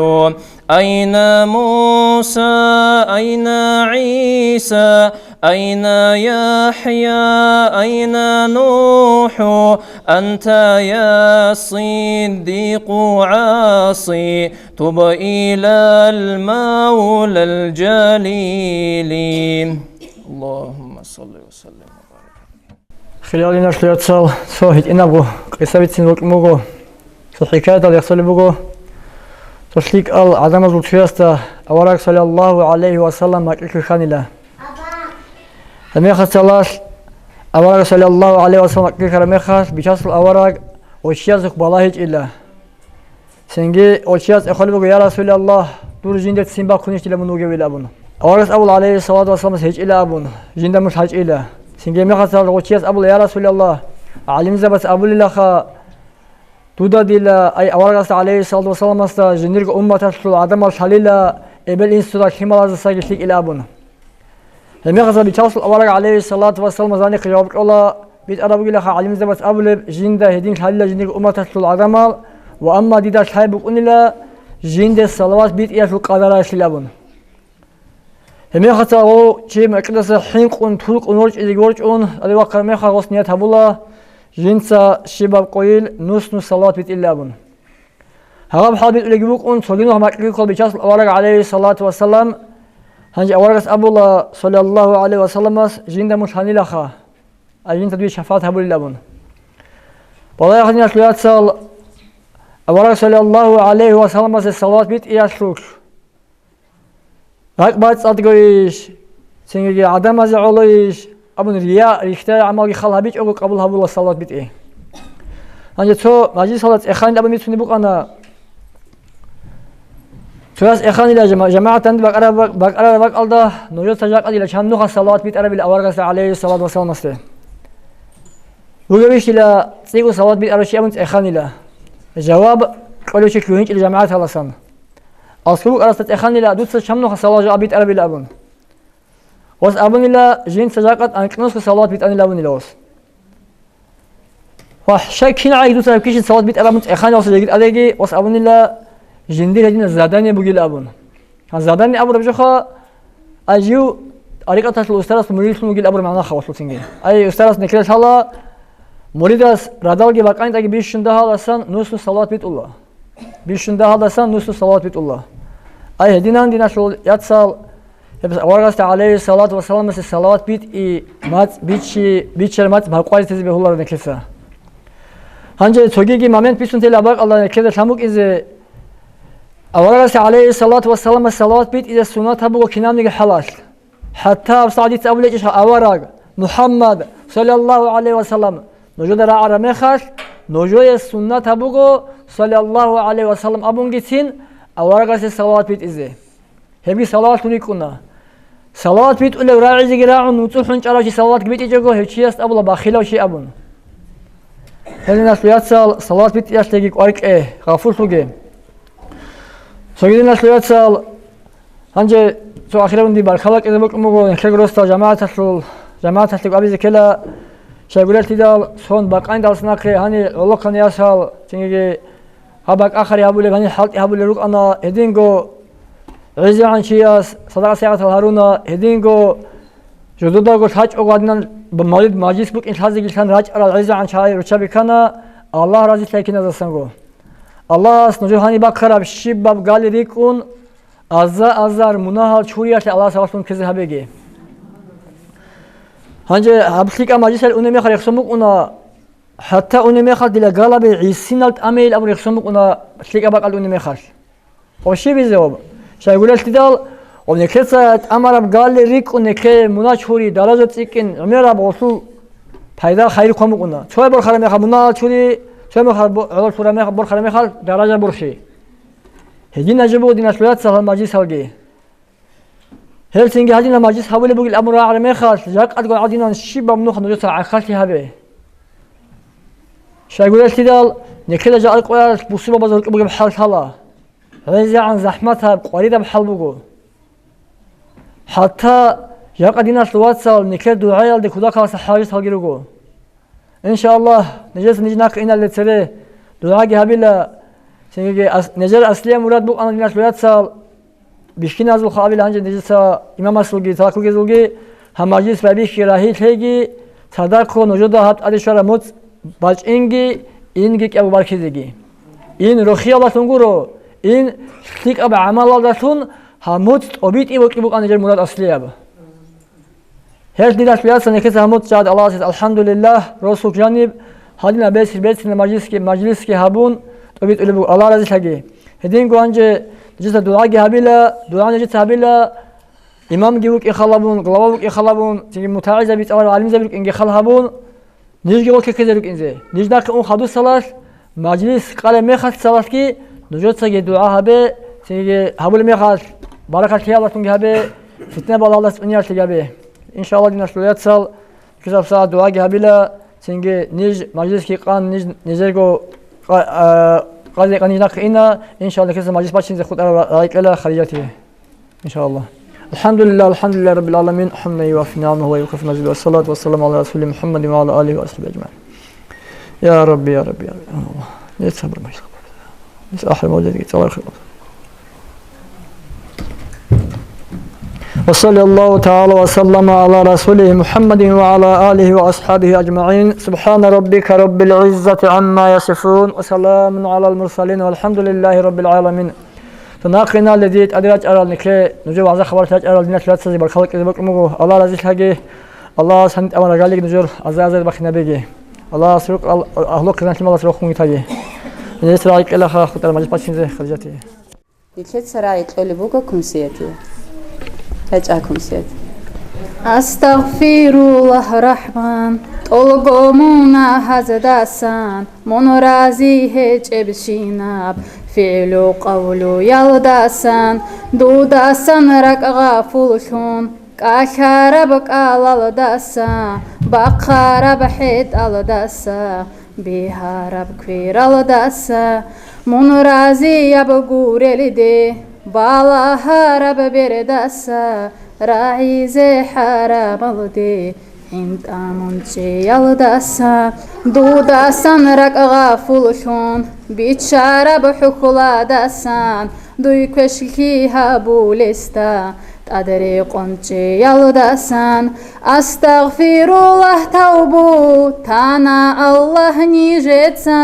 أين موسى؟ أين عيسى؟ أين يحيى؟ أين نوح؟ أنت يا صديق عاصي، تب إلى المولى الجليل. اللهم صل وسلم وبارك. Хириял диналъул яцал, цо гьитӀинабго къиса бицин букӀун буго. Цо хӀикаятал яхцалеб буго. Цо лъикӀал гӀадамазул цоясда авараг саллаллагьу гӀалайгьи ва саллам макьилъ хьанила. Гьебмехалъ цалалъ авараг саллаллагьу гӀалайгьи ва саллам макьилъ хьараб мехалъ, бичасул авараг гъочиясухъ балагьичӀила. Цинги гъочияс цӀехолеб буго: «Я Расулаллагь, дур жинде ццин бахъунищ дила мун вугевил?» — абун. Аварагас абула, гӀалайгьиссалату вассаламас, гьечӀила абун, жинда мун лъачӀила. Цинги гьебмехалъ гъочияс абула: «Я Расулаллагь, гӀалимзабац абулилаха дуда дила, ай, аварагасда, гӀалайгьиссалату вассаламасда, жиндирго умматалъул гӀадамал лъалила, эбел-инсуда лъималаздасаги лъикӀила», — абун. Гьебмехалъ бичасул авараг, гӀалайгьиссалату вассаламас, гьанихъе жаваб кьола, битӀараб бугилаха гӀалимзабац абулеб, жинда гьедин лъалила жиндирго умматалъул гӀадамал, ва амма дида лъай букӀунила жинде салават битӀиялъул къадаралъил абун. Гьебмехалъ гъов чи макьидаса хӀинкъун, туркъун ворчӀизеги ворчӀун, тӀаде вахъараб мехалъ гъос ният гьабула, жинца щибаб къойил нус-нус салават битӀилин абун. Гьаб хӀал битӀулеги букӀун, цоги нух макьилъ ккола бичасул авараг, гӀалайгьиссалату вассалам. Гьанже аварагас абула, саллаллагьу гӀалайгьи ва салламас, жинда мун лъанилаха, ай, жинца дуе шафагӀат гьабулил абун. Балагье, диналъул яцал, авараг саллаллагьу гӀалайгьи ва салламасе салават битӀиялъулъ ракӀбацӀцӀадгойищ, цинги гӀадамазе гӀолойищ абун, рия, рихьдал гӀамалги хал гьабичӀого къабул гьабула салават битӀи. Гьанже цо мажлисалда цӀеханил абун бицунеб букӀана. Цояс цӀеханила жама-, жамагӀат данде бакӀараб-, бакӀарараб бакӀалда, нужеца жакъа дила чан нуха салават битӀарабила аварагасда, гӀалайгьиссалату вассаламасде. Вугевищ дила цӀикӀкӀун салават битӀарав чи абун цӀеханила. Жаваб кьолев чи лъугьинчӀила жамагӀаталасан. Аскубукъарасда цӀеханила, дуца чан нуха салават жакъа битӀарабила абун. Ос абунила, жинца жакъа анкьнусго салават битӀанила абунила ос. Ва щай кингӀай дуца гьеб кичин салават битӀараб мун цӀеханилалъул жеги тӀадеги, ос абунила, жиндир гьединаб задание бугил абун. Гьан задание абураб жоха, ай жив тӀарикъаталъул устарасул муридилъун вугил абураб магӀна хавалъуцинги. Ай устарас нехилалъ гьала, муридас радалги бакӀанитӀаги бищун дагьалдасан нусус салават битӀула. Бищун дагьалдасан нусус салават битӀула. Ай гьединан, диналъул яцал, гьеб аварагасда, гӀалайгьиссалату вассаламасе, салават битӀи мацӀ бичи, биччараб мацӀ бакъваритезе бегьуларо нехеца. Гьанже цогиги момент бицун тела бакӀалда нехеда лъамукӀизе, аварагасда, гӀалайгьиссалату вассаламасе, салават битӀизе суннат гьабуго кинабниги хӀалалъ. ХӀатта гьабсагӀат дица абулечӀищха авараг МухӀаммад, саллаллагьу гӀалайгьи ва саллам, нужеда рагӀараб мехалъ, нужее суннат гьабуго, саллаллагьу гӀалайгьи ва саллам абунгицин, аварагасе салават битӀизе. Гьебги салаватлъун рикӀкӀуна. Салават битӀулев рагӀизеги рагӀун, вуцӀухӀун чӀарав чи салаватги битӀичӀого, гьев чияс абула бахилав чи абун. Гьединалъул яцал салават битӀиялъеги кӀвар кье, гъафуллъуге. Цогидиналъул яцал гьанже цо ахираб унди баркала кьезе бокьун буго, нилъер росдал жамагӀаталъул, жамагӀаталъе абизе ккела, щайгурелъидал сон бакъанидал нахъе гьани гӀолохъан ясал, цинги гьаб бакӀахъари гьабулеб, гьани хӀалтӀи гьабулел рукӀана, гьединго гӀезегӀан чияс садакъа-сигӀатал гьаруна, гьединго жододаго лъачӀого гьадинан мавлид-мажлис букӀин лъазегилъан рачӀарал гӀезегӀан чагӀи руччаби ккана, Аллагь разилъай киназасанго. Аллагьас нужер гьаниб бахъараб щибаб гали рикӀкӀун, аза-азар мунагьал чуриялъе Аллагьас гьабалъун ккезе гьабеги. Гьанже гьаб лъикӀаб мажлисалъ унеб мехалъ рехсон букӀуна, хӀатта унеб мехалъ дила галаби гӀисинал тӀамейил абун рехсон букӀуна лъикӀаб бакӀалде унеб мехалъ. Ва щибизе ва щайгурелъидал, ва нилъеца тӀамараб гали рикӀкӀун нилъее мунагь чури, даража цӀикӀкӀин, гӀемераб гъолъул пайда хайир ккун букӀуна. Цояб борхараб мехалъ мунагь чури, цояб мехалъ бо-, гӀололъураб мех-, борхараб мехалъ даража борхи. Гьединаб жо буго, диналъул яцал, гьал мажлисалги. Гьелцинги гьадинаб мажлис гьабулеб бугил абун рагӀараб мехалъ, жакъадго гӀадинан щибаб нух нужеца гӀахьаллъи гьабе. Щайгурелъидал, нилъеда жакъа къоялъ бусурбабазда гьоркьоб бугеб хӀал лъала. ГӀезегӀан захӀматаб, къваридаб хӀал буго. ХӀатта жакъа, диналъул вацал, нилъер дугӀаялде кутакалдаса хӀажаталги руго. Иншааллагь, нижеца ниж нахъе иналде цере дугӀаги гьабила, цинги ас-, нижер аслияб мурад букӀана, диналъул яцал, бихьиназулха абила гьанже нижеца имамасулги, талакугезулги, гьаб мажлис байбихьи, рагьи лъеги, цадахъго нужеда гьаб тӀаде щвараб моцӀ бачӀинги, инги кӀиябго баркизеги. Ин рохиялдалъун гуро, ин лъикӀаб гӀамалалдалъун гьаб моцӀ тӀобитӀи бокьи букӀана нижер мурад аслияб. Гьелъ, диналъул яцал, нилъеца гьаб моцӀ чӀагӀад Аллагьасде, алхӀамдулиллагь, росулъ жаниб, гьадинаб беци-, бецина мажлисги, мажлисги гьабун, тӀобитӀулеб буго, Аллагь разилъаги. Гьединго гьанже нижеца дугӀаги гьабила, дугӀа нижеца гьабила, имамги вукӀин хал гьабун, глава вукӀин хал гьабун, цинги мутагӀилзаби, цӀаларал гӀалимзаби рукӀинги хал гьабун, нижги гъоркье ккезе рукӀинзе. Ниж нахъе ун хадусалалъ, мажлис къалеб мехалъ цалалъги нужецаги дугӀа гьабе, цинги гьабулеб мехалъ баракат лъиялдалъунги гьабе, фитна-балагьалдаса цӀуниялъеги гьабе. Иншааллагь, диналъул яцал, кизаб сагӀат дугӀаги гьабила, цинги ниж мажлисги къан, ниж, нижерго къа-, а, къазе къан ниж нахъе ина, иншааллагь, кизаб мажлис бачинзе хутӀараб ра-, рагӀи кьела Хадижатие. إن شاء الله. الحمد لله، الحمد لله رب العالمين، حمدا يوافي نعمه ويكافئ مزيده، والصلاة والسلام على رسوله محمد وعلى آله وأصحابه أجمعين. يا رب، يا رب، يا رب. الله. يا صبر ما يصبر. يا أحلى موجود، يا صبر خير. وصلى الله تعالى وسلم على رسوله محمد وعلى آله وأصحابه أجمعين. سبحان ربك رب العزة عما يصفون، وسلام على المرسلين، والحمد لله رب العالمين. Цо нахъе иналде дие тӀаде рачӀарал, нилъее нужер вагӀза-хабар рачӀарал диналъул яцазе баркала кьезе бокьун буго. Аллагь разилъаги, Аллагьас гьаниб тӀамун рагалиги нужер аза-азар бахинабеги. Аллагьас рукъал агьлу-хъизан лъималас рохун витаги. Нилъеца рагӀи кьела ха хутӀараб мажлис бачинзе Хадижатие. Нилъеца рагӀи кьолеб буго кумсиятие. РачӀа кумсият. Астагъфируллагь, Рахман, тӀолго мунагьаздасан, мун рази гьечӀебщинаб фигӀлу-къавлуялдасан, дудасан ракӀ гъафуллъун, кӀалъараб кӀалалдаса, бахъараб хӀетӀалдаса, бигьараб квералдаса, мун разияб гурелде, балагьараб бердаса, рагӀизе хӀарамалде, гӀинтӀамун чӀеялдаса, дудасан ракӀ гъафуллъун, биччараб хӀухьуладасан, дуй квешлъи гьабулесда, тӀадрекъон чӀеялдасан. Астагъфируллагь, тавбу тана Аллагь нижеца,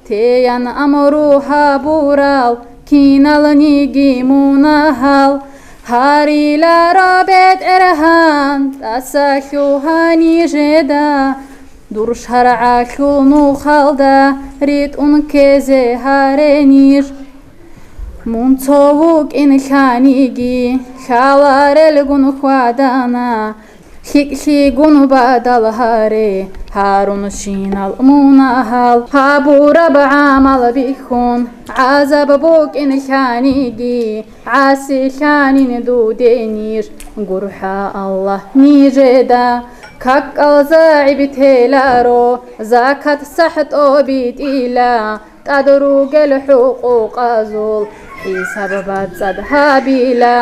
теян амру гьабурал киналниги мунагьал. Гьариларо БетӀергьан, тӀаса лъугьа нижеда, дур шаргӀалъул нухалда ритӀун ккезе гьаре ниж. Мун цо вукӀин лъаниги, лъаларелгун хьвадана, ЛъикӀлъигун бадал гьаре, гьарунщинал мунагьал, гьабураб гӀамал бихьун, гӀазаб букӀин лъаниги, гӀасилъанин дуде ниж, гурхӀа Аллагь нижеда, какал загӀип теларо, закат сахӀ тӀобитӀила, тӀад ругел хӀукъукъазул хӀисаб бацӀцӀад гьабила,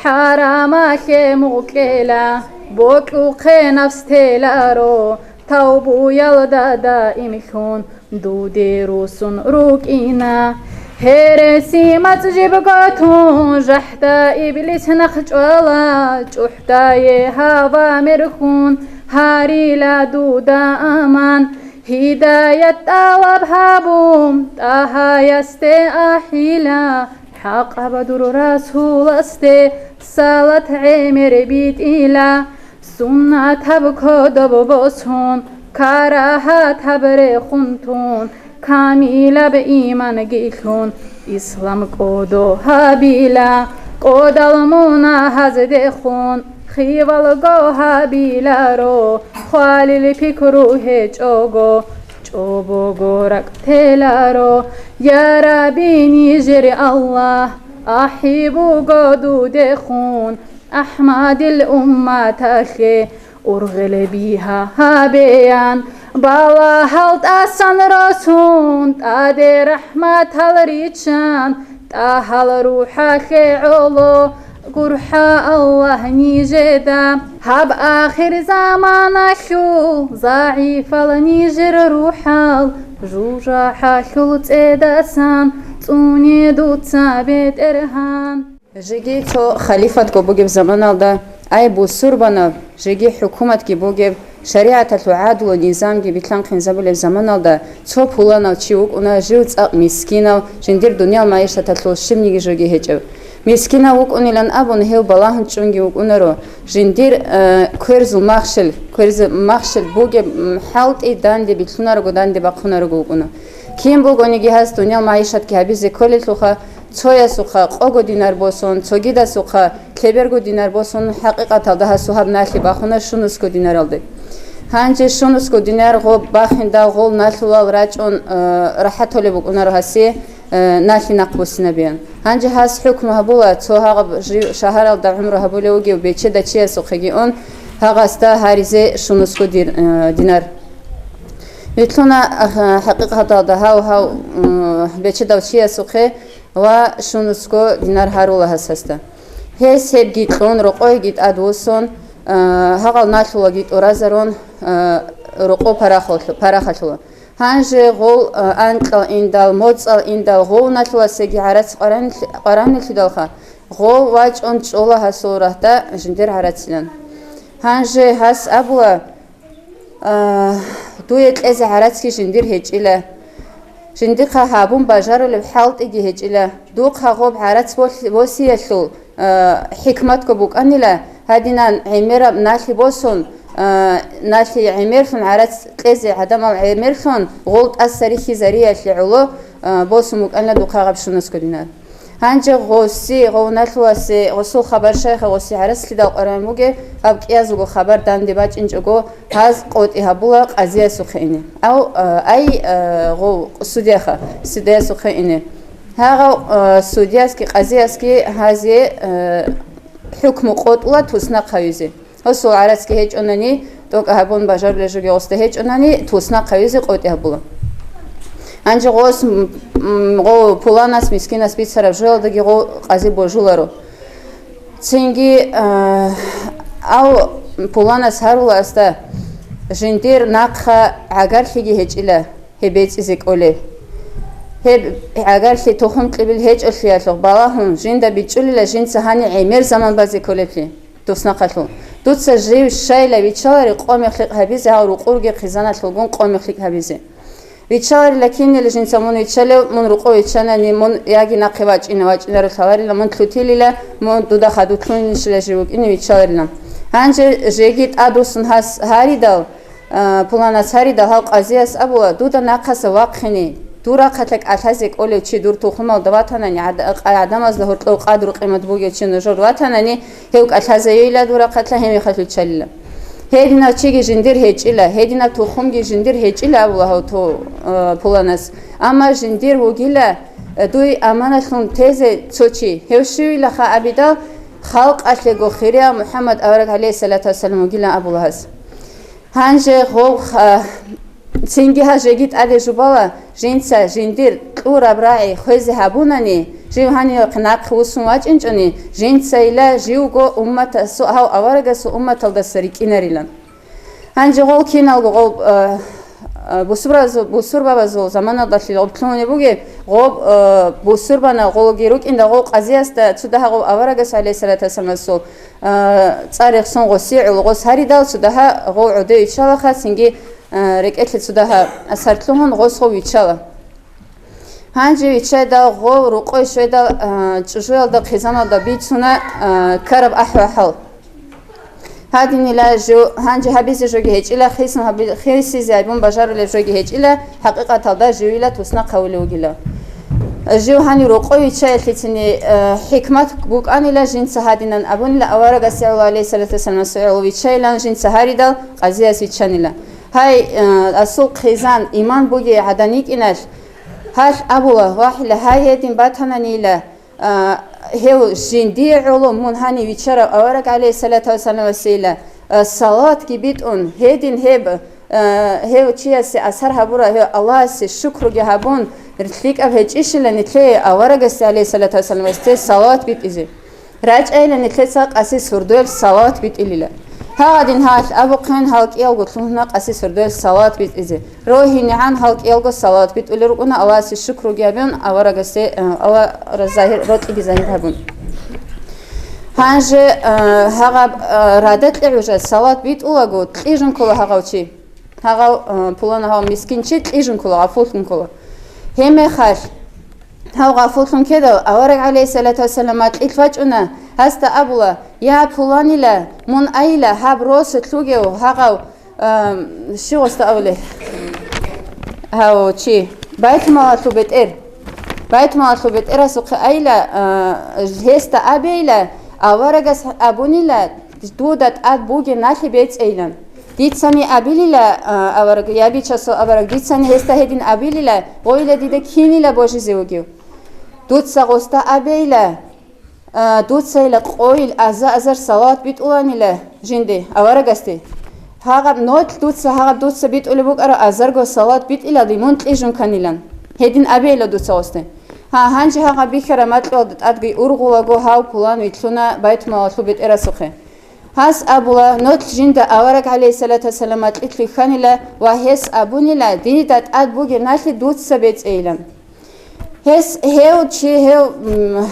хӀарамалъе мукьела, бокьухъе нафс теларо, тавбуялда даимлъун дуде русун рукӀина. Гьереси мацӀ жибго тун, жахӀда иблис нахъ чӀвала, чӀухӀдае гьава мерхун, гьарила дуда аман, гьидаят тӀалаб гьабун, ТӀагьаясде ахӀила, хӀакъаб дур Расуласде салат гӀемер битӀила, суннатаб кодоб босун, карагьатаб рехун тун, камилаб иман гилъун, ислам кӀодо гьабила, кӀодал мунагьаздехун, хивалго гьабиларо, хвалил пикру гьечӀого, чӀобого ракӀ теларо. Я Рабби, нижер Аллагь, ахӀи буго дудехун, АхӀмадил умматалъе ургъел бигьа гьабеян, балагьал тӀасан росун, тӀаде рахӀматал риччан, ТӀагьал рухӀалъе гӀоло, гурхӀа Аллагь нижеда. Гьаб ахир заманалъул загӀипал нижер рухӀал, жужахӀалъул цӀедасан цӀуне дуца, БетӀергьан. Жеги цо халифатго бугеб заманалда, ай бусурбанал, жеги хӀукуматги бугеб, шаригӀаталъул гӀадлу низамги билълъанхъинзабулеб заманалда, цо пуланав чи вукӀуна, жив цӀакъ мискинав, жиндир дуниял магӀишаталъул щибниги жоги гьечӀев. Мискинав вукӀунилан абун, гьев балагьун чӀунги вукӀунаро, жиндир, э, кверзул махщел, кверзул махщел бугеб, м, хӀалтӀи данде билълъунарого, данде бахъунарого вукӀуна. Кин бугониги гьас дуниял магӀишатги гьабизе кколелъулха, цоясухъа къого динар босун, цогидасухъа лъеберго динар босун, хӀакъикъаталда гьасул гьаб налъи бахуна щунусго динаралде. Гьанже щунусго динар гъоб бахиндал гъол налъулал рачӀун, э, рахӀат толеб букӀунаро гьасе, э, налъи нахъ буссинабеян. Гьанже гьас хӀукму гьабула, цо гьагъаб жив шагьаралда гӀумру гьабулев вугев бечеда чиясухъеги ун, гьагъасда гьаризе щунусго дир-, э, динар. Витлъуна, а, хӀакъикъаталда гьав-гьав, м, бечедав чиясухъе ва щунусго динар гьарула гьас гьасда. Гьес гьебги кьун, рокъойги тӀад вуссун, а, гьагъал налъулаги тӀуразарун, а, рокъо парахалъу-, парахалъула. Гьанже гъол, а, анкьал индал, моцӀал индал гъов налъуласеги гӀарац къваран-, къваранилъидалха, гъов вачӀун чӀола гьасул рагьда жиндир гӀарацилан. Гьанже гьас абула, А, дуе кьезе гӀарацги жиндир гьечӀила. Жиндихъа гьабун бажарулеб хӀалтӀиги гьечӀила. Духъа гъоб гӀарац бос-, босиялъул, а, хӀикматго букӀанила, гьадинан гӀемераб налъи босун, а, налъи гӀемерлъун, гӀарац кьезе гӀадамал гӀемерлъун, гъол тӀаса рихьизариялъе гӀоло, а, босун букӀанила духъа гъаб щунусго динар. Гьанже гъоси, гъов налъуласе, гъосул хабар шайха гъоси гӀарац лъидал къваран бугеб, гьаб кӀиязулго хабар данде бачӀинчӀого, гьаз къотӀи гьабула къазиясухъе ине. Ав, а, ай, а, гъов судьяха, судьясухъе ине. Гьагъав, а, судьясги къазиясги гьазе, а, хӀукму къотӀула туснахъ гьавизе. Гьосул гӀарацги гьечӀонани, тӀокӀа гьабун бажарулел жоги гъосда гьечӀонани, туснахъ гьавизе къотӀи гьабула. Гьанже гъос, м, м, гъо пуланас, мискинас бицараб жоялдаги гъо къази божуларо. Цинги, а, ав пуланас гьарула асда, жиндир нахъа гӀагарлъиги гьечӀила гьеб бецӀизе кӀолеб. Гьеб гӀагарлъи тухум кьибил гьечӀолъиялъухъ балагьун, жинда бичӀчӀулила жинца гьаниб гӀемер заман базе кколеблъи. Туснахъалъул. Дуца жив щайила виччалари къо-мех лъикӀ гьабизе, гьав рукъурги хъизаналъулгун къо-мех лъикӀ гьабизе. Виччаларила кинила жинца мун виччалев, мун рукъо виччанани, мун яги нахъе вачӀина, вачӀинаро лъаларила, мун лъутилила, мун дуда хадутлъунищила жив вукӀине виччаларила. Гьанже жеги тӀадвуссун гьас гьаридал, А, пуланас гьаридал гьав къазияс абула, дуда нахъаса вахъине, дур рахъалъа кӀалъазе кӀолев чи дур тухумалда ватанани, гӀад-, гӀадамазда гьоркьов къадру-къимат бугев чи нужер ватанани, гьев кӀалъазайила дур рахъалъа, гьев мехалъ виччалила. Гьединав чиги жиндир гьечӀила, гьединаб тухумги жиндир гьечӀила абула гьав ту-, э, пуланас. Амма жиндир вугила, э, дуй аманалъун тезе цо чи. Гьев щивилаха абидал, халкъалъего хирияв МухӀаммад авараг, гӀалейхиссалату вассалам, вугилан абула гьас. Гьанже гъов, а, цинги гьа жеги тӀаде жубала, жинца жиндир кьураб рагӀи хвезе гьабунани, жив гьанивахъе нахъе вуссун вачӀинчӀони, жинцайила живго умматасу-, гьав аварагасул умматалдаса рикӀкӀинарилан. Гьанже гъол киналго гъол, а, а, бусурбазу-, бусурбабазул заманалдалъи гъоб лъугьунеб бугеб, гъоб, а, бусурбана гъологи рукӀинда гъол къазиясда цо дагьа гъов аварагас, гӀалейхиссалату вассаламасул, а, цӀар рехсон гъосие гӀоло гъос гьаридал, цо дагьа гъов гӀодов виччалаха, цинги, а, рекӀелъе цо дагьа асарлъугьун гъос гъов виччала. Гьанже виччайдал гъов рукъой щведал, а, чӀужуялда хъизаналда бицуна, а, ккараб ахӀвахӀал. Гьадинила жо-, гьанже гьабизе жоги гьечӀила, хисун гьаби-, хисизе гьабун бажарулеб жоги гьечӀила, хӀакъикъаталда живила туснахъ гьавулев вугила. Жив гьанив рокъой виччаялъе цини, э, хӀикмат букӀанила жинца гьадинан абунила, аварагас гӀоло, гӀалейхиссалату вассаламас гӀоло виччайилан жинца гьаридал къазияс виччанила. Гьай, э, асул хъизан, иман бугей гӀадан йикӀиналъ, гьалъ абула, вахӀила, гьай гьедин батананила, а, гьев жиндие гӀоло мун гьанив виччарав авараг, гӀалейхиссалату вассаламасейила, а, салаватги битӀун, гьедин гьеб, а, гьев чиясе асар гьабурав, гьев Аллагьасе шукруги гьабун, лъикӀаб гьечӀищила нилъее аварагасе, гӀалейхиссалату вассаламасте, салават битӀизе. РачӀайила нилъеца къаси сурдоялъ салават битӀилила. Гьагъадин гьалъ абухъен гьал кӀиялго лъугьуна къаси сурдоялъ салават битӀизе. РогьинегӀан гьал кӀиялго салават битӀулел рукӀуна, Аллагьасе шукруги гьабун, аварагасде, э, Аллагь ра-, загьир, рокьиги загьир гьабун. Гьанже, э, гьагъаб, э, радакье гӀужа салават битӀулаго, кьижун ккола гьагъав чи. Гьагъав, э, пулана гьав мискин чи кьижун ккола, гъафуллъун ккола. Гьебмехалъ, гьав гъафуллъун ккедал, авараг, гӀалейхиссалату вассалам, макьилъ вачӀуна, гьасда абула: «Я, пуланила, мун айила, гьаб росулъ вугев гьагъав, ам, щи гъосда абулеб? Гьав чи, Байтмалалъул бетӀер. Байтмалалъул бетӀерасухъе айила, а, гьесда абейила, аварагас абунила, дуда тӀад бугеб налъи бецӀейилан. Дицани абилила, а, авараг, я бичасул авараг, дицани гьесда гьедин абилила, гъойила дида кинила божизе вугев. Дуца гъосда абейила, а, дуцайила къойил аза-азар салават битӀуланила жинде, аварагасде. Гьагъаб нолъ дуца, гьагъаб дуца битӀулеб букӀараб азарго салават битӀилади мун кьижун кканилан. Гьедин абейила дуца гъосде. Гьа, гьанже гьагъаб бихьараб макьуялда тӀадги ургъулаго гьав пулан вилълъуна Байтмалалъул бетӀерасухъе. Гьас абула, нолъ жинда авараг, гӀалейхиссалату вассалам, макьилъ вихьанила ва гьес абунила, дида тӀад бугеб налъи дуца бецӀейилан. Гьес, гьев чи, гьев, м,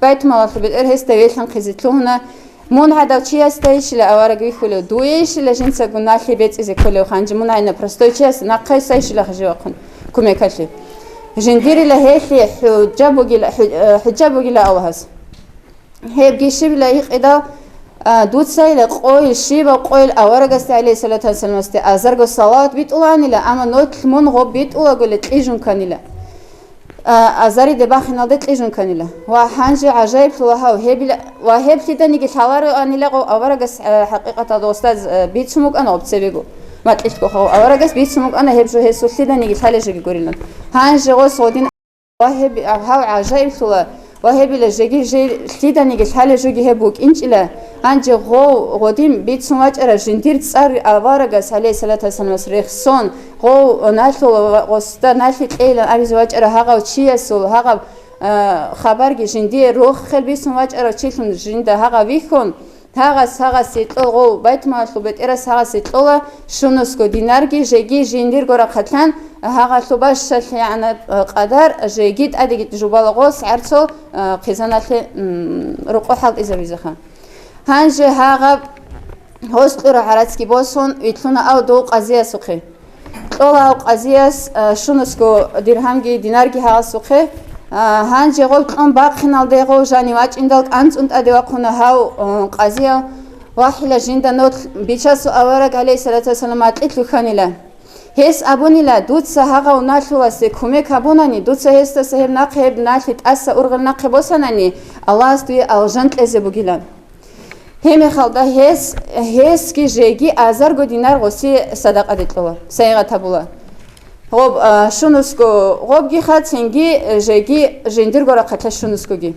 Байтмалалъул бетӀер гьесда велъанхъизе лъугьуна, мун гӀадав чиясдайищила авараг вихьулев, дуейищила жинцаго налъи бецӀизе кколев, гьанже мун гӀайна простой чияс нахъе сайищила хажи вахъун кумекалъе. Жиндирила гьелъие хӀужа бугила, хӀу-, э, хӀужа бугила Аллагьас. Гьебги щибила гьикъидал, а, дуцайила къойил, щибаб къойил аварагасде, гӀалейхиссалату вассаламасде, азарго салават битӀуланила, амма нолъ мун гъоб битӀулагола кьижун кканила. А, азариде бахиналде кьижун кканила. Ва гьанже гӀажаиблъула гьав, гьебила, ва гьеб лъиданиги лъалароанила гъов аварагас, а, хӀакъикъаталда устаз, а, бицун букӀана гъоб цебего. Макьилъго гъов аварагас бицун букӀана гьеб жо гьесул лъиданиги лъалей жоги гурилан. Гьанже гъос гъодин Ва гьеб-, гьав гӀажаиблъула, ва гьебила жеги жей лъиданиги лъалей жоги гьеб букӀинчӀила, гьанже гъов гъодин бицун вачӀарав жиндир цӀар аварагас, гӀалейхиссалату вассаламас, рехсон, гъов налъула ва гъосда налъи кьейилан абизе вачӀарав гьагъав чиясул гьагъаб, а, хабарги жиндие рохел бицун вачӀарав чилъун жинда гьагъав вихьун, Гьагъас, гьагъасе кьо-, гъов, Байтмалалъул бетӀерас гьагъасе кьола щунусго динарги, жеги жиндирго рахъалъан, гьагъалъул бащалъи, гӀана, къадар, жеги тӀадеги жубала гъос гӀарцул, а, хъизаналъе, м, рукъу хӀалтӀизабизеха. Гьанже гьагъаб гъос кьура гӀарацги босун, вилълъуна ав дов къазиясухъе. Кьола гьав къазияс, а, щунусго диргьамги динарги гьагъасухъе. А, гьанже гъов кьун бахъиналде гъов жанив вачӀиндал кӀанцӀун тӀаде вахъуна гьав, а, къазияв: «Вахила жинда нолъ, бичасул авараг, гӀалейхиссалату вассалам, макьилъ вихьанила. Гьес абунила, дуца гьагъав налъуласе кумек гьабунани, дуца гьесдаса гьеб нахъе, гьеб налъи тӀаса ургъел нахъе босанани, Аллагьас дуе алжан кьезе бугилан». Гьеб мехалда гьес, гьесги жеги азарго динар гъосие садакъаде кьола, сайигъат гьабула. Гъоб, а, щунусго гъобгиха, цинги жеги жиндирго рахъалъа щунусгоги.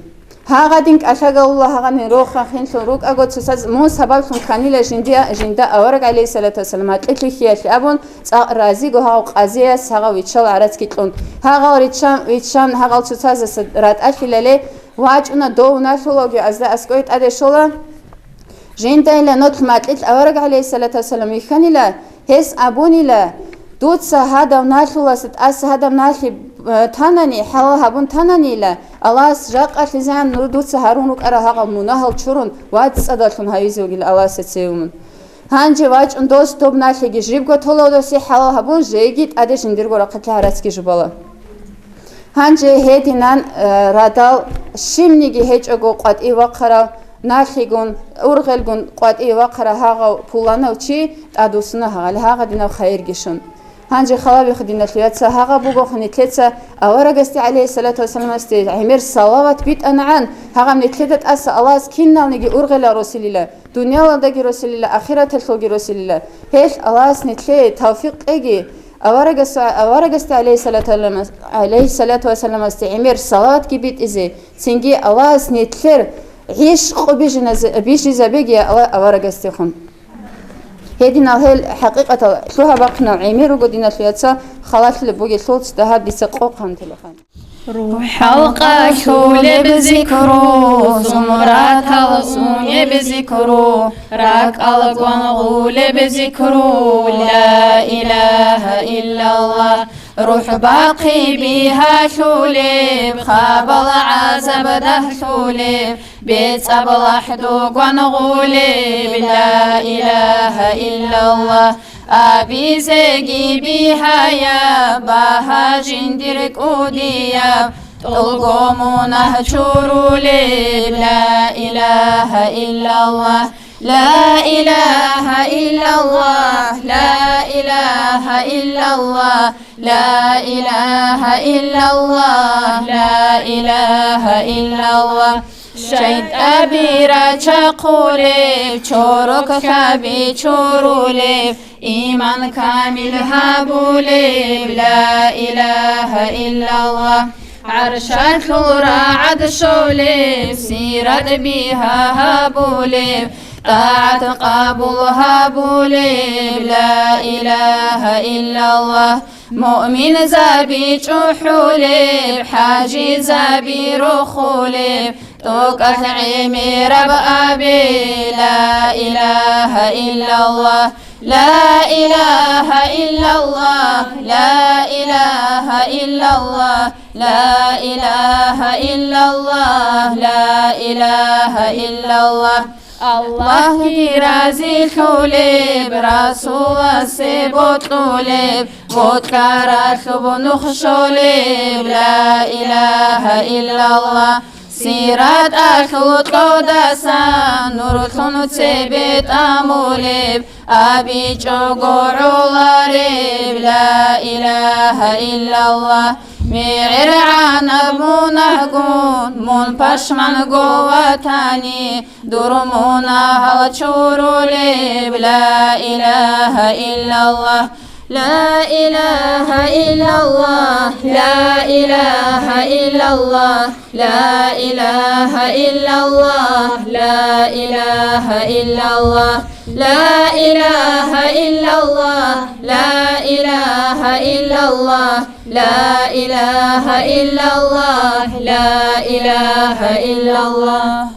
Гьагъадин кӀалъагалула, гьагъанин роханхинлъун рукӀаго, цоцаз мун сабаблъун кканила жиндия-, жинда авараг, гӀалейхиссалату вассалам, гьакъилъи хьиялъе абун, цӀакъ разиго гьав къазияс гьагъав виччал гӀарацги кьун. Гьагъал риччан, виччан, гьагъал цоцазаса ратӀалъилале, вачӀуна дов налъулаги азда аскӀове тӀаде щола. Жиндайила нолъ макьилъ авараг, гӀалейхиссалату вассалам, вихьанила, гьес абунила: «Дуца гьадав налъуласа тӀаса гьадаб налъи, э, танани, хӀалал гьабун тананила, Аллагьас жакъалъизегӀан нур дуца гьарун рукӀарал гьагъал мунагьал чурун, вацӀцӀадалъун гьавизе вугила Аллагьасда цеве мун». Гьанже вачӀун дос доб налъиги жибго тола, досе хӀалал гьабун, жеги тӀаде жиндирго рахъалъа гӀарацги жубала. Гьанже гьединан, э, радал, щибниги гьечӀого къватӀив вахъарав, налъигун, ургъелгун къватӀив вахъарав гьагъав пуланав чи тӀадвуссуна гьагъали гьагъадинав хайирги щун. Гьанже халабихъ, диналъул яца, гьагъаб бугохъ нилъеца аварагасде, гӀалейхиссалату вассаламасде, гӀемер салават битӀанагӀан, гьагъаб нилъеда тӀаса Аллагьас киналниги ургъелал росилила. Дуниялалдаги росилила, ахираталъулги росилила. Гьелъ Аллагьас нилъее тавфикъ кьеги, аварагас-, аварагасде, гӀалейхиссалату вассаламас-, гӀалейхиссалату вассаламасде гӀемер салаватги битӀизе, цинги Аллагьас нилъер гӀишкъу бижиназе-, бижизабеги Аллагь аварагасдехун. Гьединал гьел хӀакъикъатал лъугьа-бахъинал гӀемер руго, диналъул яца, халалъулеб бугелъул цо дагьаб дица къокъ гьантелехъан. РухӀал къалъулеб зикру, зумратал сунеб зикру, ракӀал гвангъулеб зикру, ла илагьа иллаллагь. РухӀ бахъи бигьалъулеб, хабал гӀазаб дагьлъулеб, бецӀаб лахӀду гвангъулеб, ла илагьа иллаллагь. Абизеги бигьаяб, багьа жиндир кӀудияб, тӀолго мунагь чурулеб, ла илагьа иллаллагь, ла илагьа иллаллагь, ла илагьа иллаллагь, ла илагьа иллаллагь, ла илагьа иллаллагь. ШайтӀаби рачахъулеб, чороклъаби чурулеб, иман камил гьабулеб, ла илагьа иллаллагь. ГӀаршалъул рагӀад щолеб, сират бигьа гьабулеб, тӀагӀат къабул гьабулеб, ла илагьа иллаллагь. Муъминзаби чӀухӀулеб, хӀажизаби рохулеб, тӀокӀалъ гӀемераб абе, ла илагьа иллаллагь, ла илагьа иллаллагь, ла илагьа иллаллагь, ла илагьа иллаллагь, ла илагьа иллаллагь. Аллагьги разилъулеб, Расуласе бокьулеб, бокьаралъуб нух щолеб, ла илагьа иллаллагь. Сираталъул кьодасан нурлъун цебе тӀамулеб, абичӀого гӀолареб, ла илагьа иллаллагь. МегӀергӀанаб мунагьгун мун пашманго ватани, дур мунагьал чурулеб, ла илагьа иллаллагь. Ла илагьа иллаллагь, ла илагьа иллаллагь, ла илагьа иллаллагь, ла илагьа иллаллагь, ла илагьа иллаллагь, ла илагьа иллаллагь. لا إله إلا الله، لا إله إلا الله.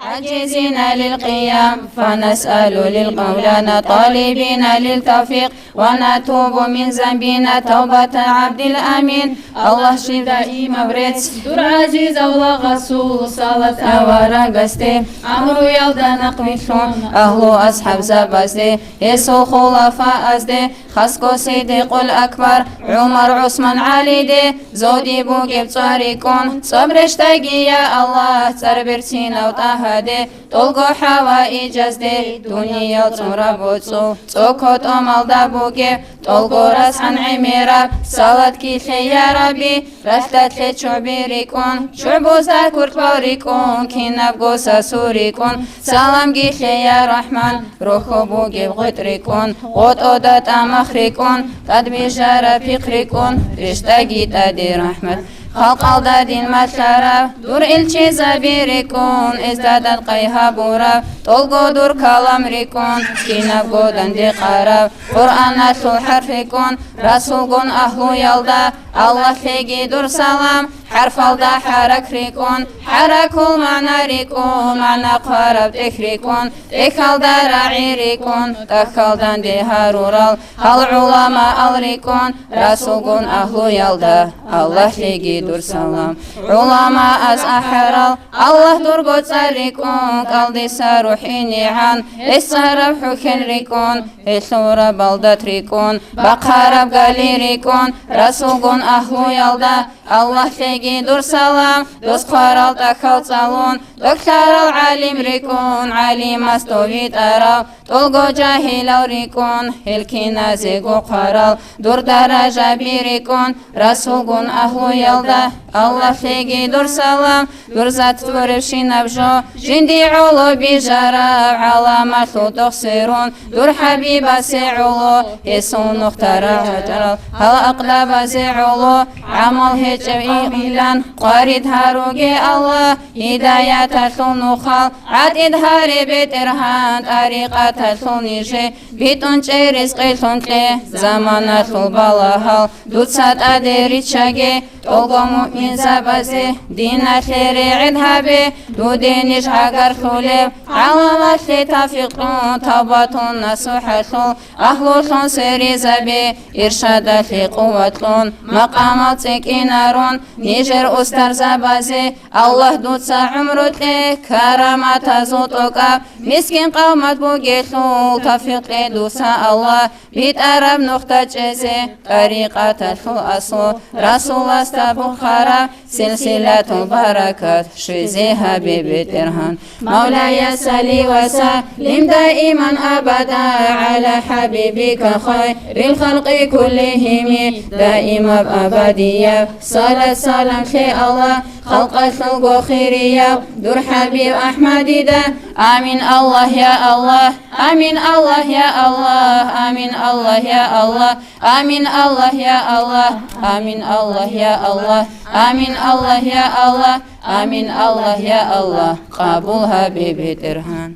عاجزين للقيام فنسأل للمولانا طالبين للتوفيق ونتوب من ذنبنا توبة عبد الأمين. Аллагь, щиб даимаб рецц дур гӀазизав лагъасул салат аварагасде, амруялда нахъвилълъун агьлу асхӀабзабазде, гьесул хулафаазде, хасго Сиддикъул Акбар, ГӀумар, ГӀусман, ГӀалиде, зодиб бугеб цӀварикӀун, цӀоб рещтӀайги, я Аллагь, цӀар берцинав ТӀагьаде, тӀолго хӀаваижазде дуниял цӀураб боцӀул, цӀоко тӀомалда бугеб, тӀолго расгӀан гӀемераб, салатги лъе, я Рабби, ралъдалъе чӀоби рикӀкӀун, чӀобозда куркьбал рикӀкӀун, кинабго сасу рикӀкӀун, саламги лъе, я Рахман, рохьо бугеб гъветӀ рикӀкӀун, гъотӀода тӀамах рикӀкӀун, тӀадбижараб пихъ рикӀкӀун, рещтӀаги тӀаде рахӀмат. Халкъалда дин малъарав дур илчизаби рикӀкӀун, эзда дандекъи гьабурав тӀолго дур калам рикӀкӀун, кинабго дандекъарав Къуръаналъул хӀарп рикӀкӀун, расулгун агьлуялда Аллагьлъеги дур салам, хӀарпалда хӀарак рикӀкӀун, хӀаракул магӀна рикӀкӀун, магӀна хъвараб тӀехь рикӀкӀун, тӀехьалда рагӀи рикӀкӀун, тӀахьал данде гьарурал гьал гӀуламаал рикӀкӀун, расулгун агьлуялда Аллагьлъеги дур салам. ГӀуламаас ахӀарал Аллагь дурго цӀар рикӀкӀун, кӀалдиса рухӀинигӀан, эсараб хӀухьел рикӀкӀун, гьелъул рабалдат рикӀкӀун, бахъараб гали рикӀкӀун, расулгун агьлуялда Аллагьлъеги дур салам, дос хъварал тӀахьал цӀалун, тӀохьарал гӀалим рикӀкӀун, гӀалимас дов витӀарав, тӀолго жагьилал рикӀкӀун, гьел киназего хъварал дур даражаби рикӀкӀун, расулгун агьлуялда Аллагьлъеги дур салам, дур зат творевщинаб жо, жинди гӀоло бижарав гӀаламалъул дохсерун, дур хӀабибасе гӀоло, гьесул нухда рагӀарал гьал акълабазе гӀоло, гӀамал гьечӀеб илан къварид гьаруге Аллагь, гьидаяталъул нухал гӀатӀид гьаре, БетӀергьан, тӀарикъаталъул нижее битӀун чӀей ризкъилъун кье, заманалъул балагьал дуца тӀаде риччаге, тӀолго муъминзабазе диналъе регӀел гьабе, дуде ниж гӀагарлъулеб гӀаламалъе тавфикълъун, тавбатун насухӀалъул агьлулъун сверизабе, иршадалъе къуватлъун, макъамал цӀикӀкӀинарун, нижер устарзабазе Аллагь дуца гӀумру кье, караматазул тӀокӀаб мискин къавмат бугелъул тавфикъ кье дуца, Аллагь, битӀараб нухда чӀезе, тӀарикъаталъул аслу, Расуласда бухъараб силсилатул баракат щвезе гьабе, БетӀергьан. مولاي صل وسلم دائما أبدا على حبيبك خير الخلق كلهم. Даимаб абадияб салат-салам лъе, Аллагь, халкъалъулго хирияб дур ХӀабиб АхӀмадида. Амин, Аллагь, я Аллагь. Амин, Аллагь, я Аллагь. Амин, Аллагь, я Аллагь. Амин, Аллагь, я Аллагь. Амин, Аллагь, я Аллагь. Амин, Аллагь, я Аллагь. Амин, Аллагь, я Аллагь. Къабул гьабе, БетӀергьан.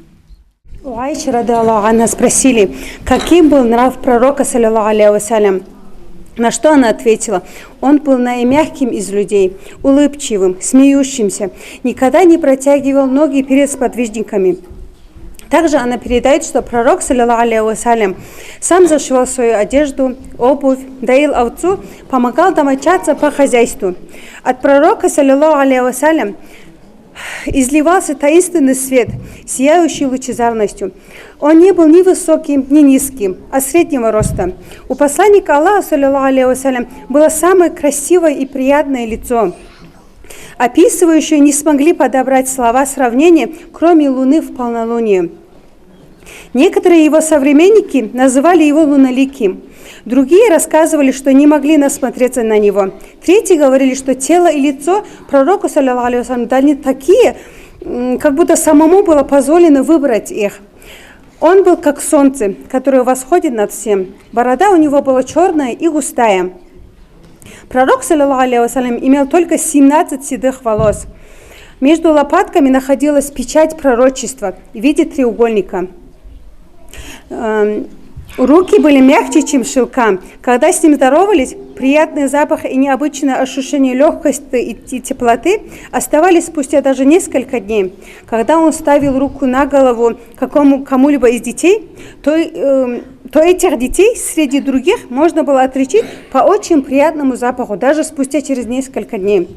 У Аиши, радиаллаху анха, спросили, каким был нрав пророка, саллаллаху алейхи ва саллям, на что она ответила: «Он был наимягким из людей, улыбчивым, смеющимся, никогда не протягивал ноги перед сподвижниками». Также она передает, что пророк, саллаллаху алейхи ва саллям, сам зашивал свою одежду, обувь, доил овцу, помогал домочадцам по хозяйству. От пророка, саллаллаху алейхи ва саллям, изливался таинственный свет, сияющий лучезарностью. Он не был ни высоким, ни низким, а среднего роста. У посланника Аллаха, саллаллаху алейхи ва саллям, было самое красивое и приятное лицо. Описывающие не смогли подобрать слова сравнения, кроме луны в полнолуние. Некоторые его современники называли его лунноликим. Другие рассказывали, что не могли насмотреться на него. Третьи говорили, что тело и лицо пророка, саллаллаху алейхи ва саллям, дали такие, м, как будто самому было позволено выбрать их. Он был как солнце, которое восходит над всем. Борода у него была черная и густая. Пророк, саллаллаху алейхи ва саллям, имел только семнадцать седых волос. Между лопатками находилась печать пророчества в виде треугольника. Эм, руки были мягче, чем шелка. Когда с ним здоровались, приятный запах и необычное ощущение лёгкости и те-, теплоты оставались спустя даже несколько дней. Когда он ставил руку на голову какому, кому-либо из детей, то, эм, то этих детей среди других можно было отличить по очень приятному запаху, даже спустя через несколько дней.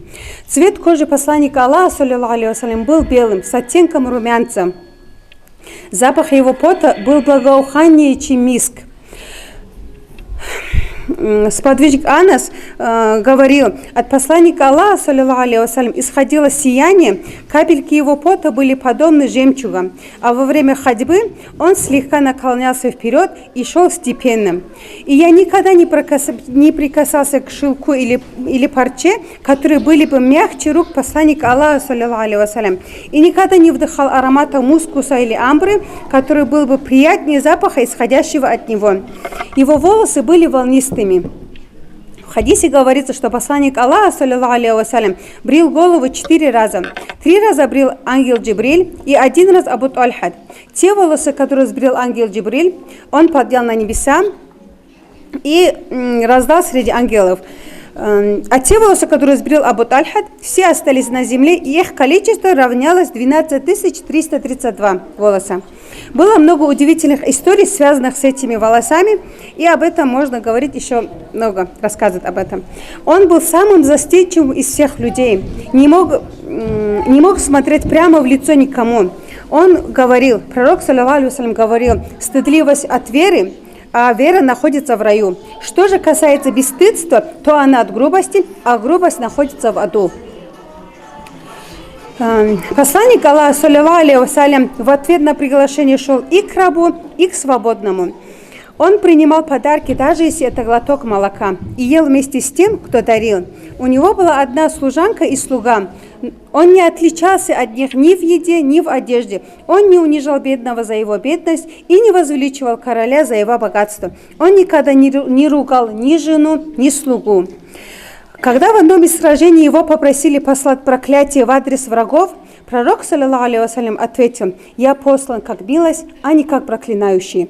Цвет кожи посланника Аллаха, саллаллаху алейхи ва саллям, был белым, с оттенком румянца. Запах его пота был благоуханнее, чем миск. М, Сподвижник Анас э, говорил: «От посланника Аллаха, саллаллаху алейхи ва саллям, исходило сияние, капельки его пота были подобны жемчугам, а во время ходьбы он слегка наклонялся вперед и шел степенно. И я никогда не, прикас- не прикасался к шелку или, или парче, которые были бы мягче рук посланника Аллаха, саллаллаху алейхи ва саллям, и никогда не вдыхал аромата мускуса или амбры, который был бы приятнее запаха, исходящего от него. Его волосы были волнистыми». В хадисе говорится, что посланник Аллаха, саллаллаху алейхи ва саллям, брил голову четыре раза. Три раза брил ангел Джибриль и один раз Абу Тальхат. Те волосы, которые сбрил ангел Джибриль, он поднял на небеса и м, раздал среди ангелов. Эм, А те волосы, которые сбрил Абу Тальхат, все остались на земле, и их количество равнялось двенадцать тысяч триста тридцать два волоса. Было много удивительных историй, связанных с этими волосами, и об этом можно говорить еще много, рассказывать об этом. Он был самым застенчивым из всех людей, не мог, м, не мог смотреть прямо в лицо никому. Он говорил, пророк, саллаллаху алейхи ва саллям, говорил: «Стыдливость от веры, а вера находится в раю. Что же касается бесстыдства, то она от грубости, а грубость находится в аду». Эм, Посланник Аллаха, саллаллаху алейхи ва саллям, в ответ на приглашение шел и к рабу, и к свободному. Он принимал подарки, даже если это глоток молока, и ел вместе с тем, кто дарил. У него была одна служанка и слуга. Он не отличался от них ни в еде, ни в одежде. Он не унижал бедного за его бедность и не возвеличивал короля за его богатство. Он никогда не ру- не ругал ни жену, ни слугу. Когда в одном из сражений его попросили послать проклятие в адрес врагов, пророк, саллаллаху алейхи ва саллям, ответил: «Я послан как милость, а не как проклинающий».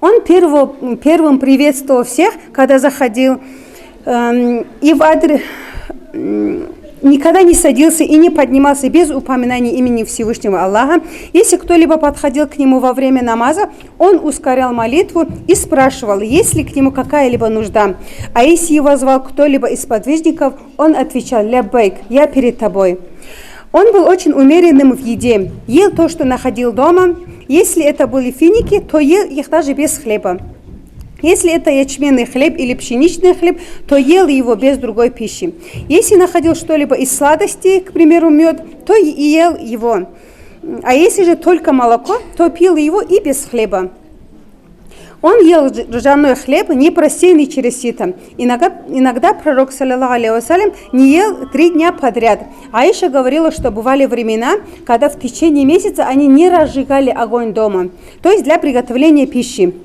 Он перво- первым приветствовал всех, когда заходил, эм, и в адре- м, никогда не садился и не поднимался без упоминания имени Всевышнего Аллаха. Если кто-либо подходил к нему во время намаза, он ускорял молитву и спрашивал, есть ли к нему какая-либо нужда. А если его звал кто-либо из подвижников, он отвечал: «Ляббайк, я перед тобой». Он был очень умеренным в еде, ел то, что находил дома. Если это были финики, то ел их даже без хлеба. Если это ячменный хлеб или пшеничный хлеб, то ел его без другой пищи. Если находил что-либо из сладостей, к примеру, мед, то и ел его. А если же только молоко, то пил его и без хлеба. Он ел ржаной хлеб, не просеянный через сито. Иногда, иногда пророк, саллаллаху алейхи ва саллям, не ел три дня подряд. Аиша говорила, что бывали времена, когда в течение месяца они не разжигали огонь дома, то есть для приготовления пищи.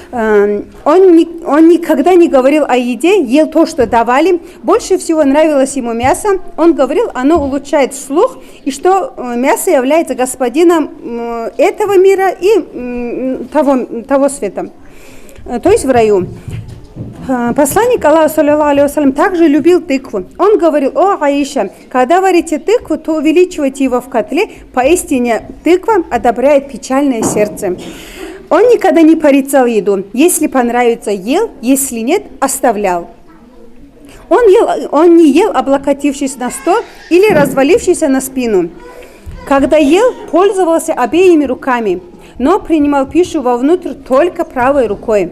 Эм, Он, ни- он никогда не говорил о еде, ел то, что давали. Больше всего нравилось ему мясо. Он говорил, оно улучшает слух, и что э, мясо является господином м, этого мира и м, того, того света, э, то есть в раю. Э, Посланник Аллаха, саллаллаху алейхи ва саллям, также любил тыкву. Он говорил: «О, Аиша, когда варите тыкву, то увеличивайте его в котле, поистине тыква одобряет печальное сердце». Он никогда не порицал еду. Если понравится, ел, если нет, оставлял. Он ел, он не ел, облокотившись на стол или развалившись на спину. Когда ел, пользовался обеими руками, но принимал пищу вовнутрь только правой рукой.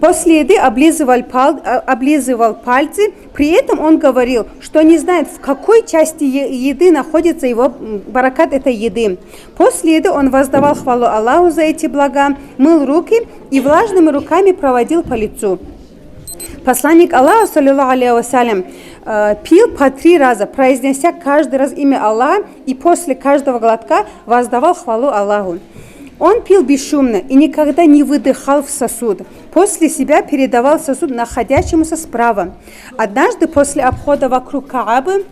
После еды облизывал, пал- а- облизывал пальцы. При этом он говорил, что не знает, в какой части е- еды находится его м, баракат этой еды. После еды он воздавал хвалу Аллаху за эти блага, мыл руки и влажными руками проводил по лицу. Посланник Аллаха, саллаллаху алейхи ва саллям, э, пил по три раза, произнося каждый раз имя Аллаха, и после каждого глотка воздавал хвалу Аллаху. Он пил бесшумно и никогда не выдыхал в сосуд. После себя передавал сосуд находящемуся справа. Однажды после обхода вокруг Каабы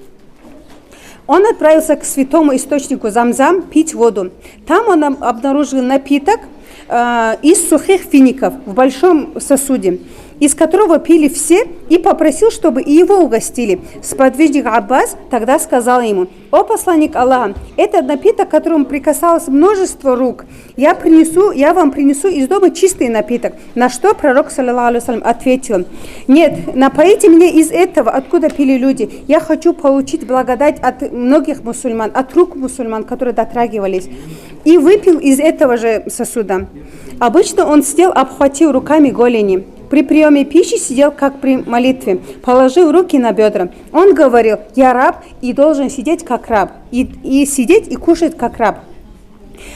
он отправился к святому источнику Замзам пить воду. Там он об- обнаружил напиток э, из сухих фиников в большом сосуде, из которого пили все, и попросил, чтобы и его угостили. Сподвижник Аббас тогда сказал ему: «О посланник Аллаха, этот напиток, к которому прикасалось множество рук, я принесу, я вам принесу из дома чистый напиток». На что пророк, саллаллаху алейхи ва саллям, ответил: «Нет, напоите меня из этого, откуда пили люди. Я хочу получить благодать от многих мусульман, от рук мусульман, которые дотрагивались». И выпил из этого же сосуда. Обычно он сидел, обхватив руками голени. При приёме пищи сидел, как при молитве, положив руки на бедра. Он говорил: «Я раб», и должен сидеть как раб, и, и сидеть и кушать как раб.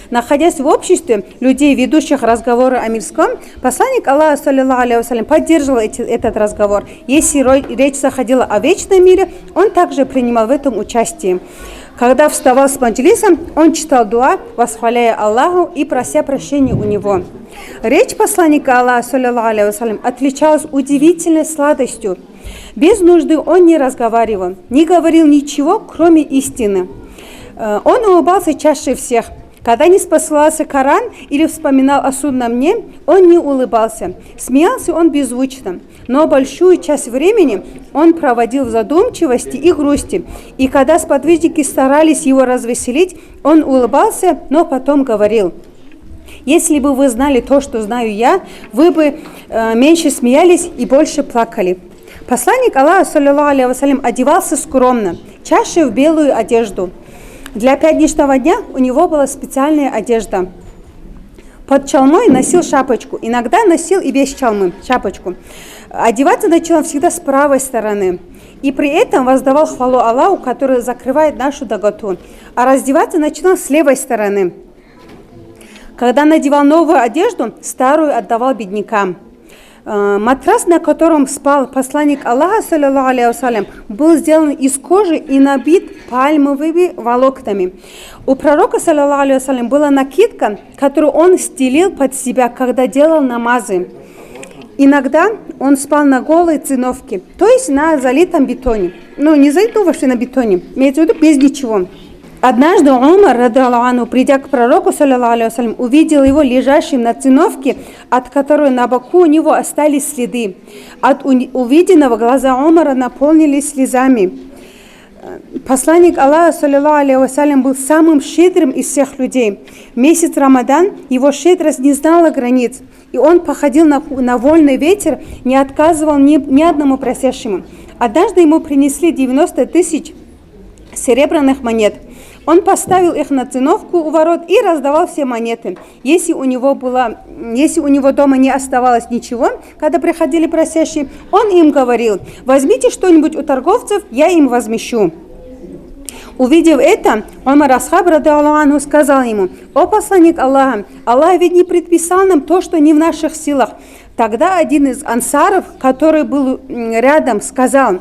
Находясь в обществе людей, ведущих разговоры о мирском, посланник Аллаха, саллаллаху алейхи ва саллям, поддерживал эти, этот разговор. Если ро- речь заходила о вечном мире, он также принимал в этом участие. Когда вставал с маджлиса, он читал дуа, восхваляя Аллаху и прося прощения у Него. Речь посланника Аллаха, саллаллаху алейхи ва саллям, отличалась удивительной сладостью. Без нужды он не разговаривал, не говорил ничего, кроме истины. Э, Он улыбался чаще всех. Когда не посылался Коран или вспоминал о судном дне, он не улыбался. Смеялся он беззвучно, но большую часть времени он проводил в задумчивости и грусти. И когда сподвижники старались его развеселить, он улыбался, но потом говорил: «Если бы вы знали то, что знаю я, вы бы э, меньше смеялись и больше плакали». Посланник Аллаха, саллаллаху алейхи ва саллям, одевался скромно, чаще в белую одежду. Для пятничного дня у него была специальная одежда. Под чалмой носил шапочку, иногда носил и без чалмы шапочку. Одеваться начинал всегда с правой стороны. И при этом воздавал хвалу Аллаху, который закрывает нашу наготу. А раздеваться начинал с левой стороны. Когда надевал новую одежду, старую отдавал беднякам. Э, Матрас, на котором спал посланник Аллаха, саллаллаху алейхи ва саллям, был сделан из кожи и набит пальмовыми волокнами. У пророка, саллаллаху алейхи ва саллям, была накидка, которую он стелил под себя, когда делал намазы. Иногда он спал на голой циновке, то есть на залитом бетоне. Ну, не залитом вообще, на бетоне, имеется в виду без ничего. Однажды Умар, радиаллаху анху, придя к пророку, саллаллаху алейхи ва саллям, увидел его лежащим на циновке, от которой на боку у него остались следы. От у- увиденного глаза Умара наполнились слезами. Э, Посланник Аллаха, саллаллаху алейхи ва саллям, был самым щедрым из всех людей. Месяц Рамадан, его щедрость не знала границ, и он походил на, на вольный ветер, не отказывал ни, ни одному просящему. Однажды ему принесли девяносто тысяч серебряных монет. Он поставил их на циновку у ворот и раздавал все монеты. Если у него было, если у него дома не оставалось ничего, когда приходили просящие, он им говорил: «Возьмите что-нибудь у торговцев, я им возмещу». Увидев это, Умар Асхаб, радиаллаху анху, сказал ему: «О посланник Аллаха, Аллах ведь не предписал нам то, что не в наших силах». Тогда один из ансаров, который был м, рядом, сказал: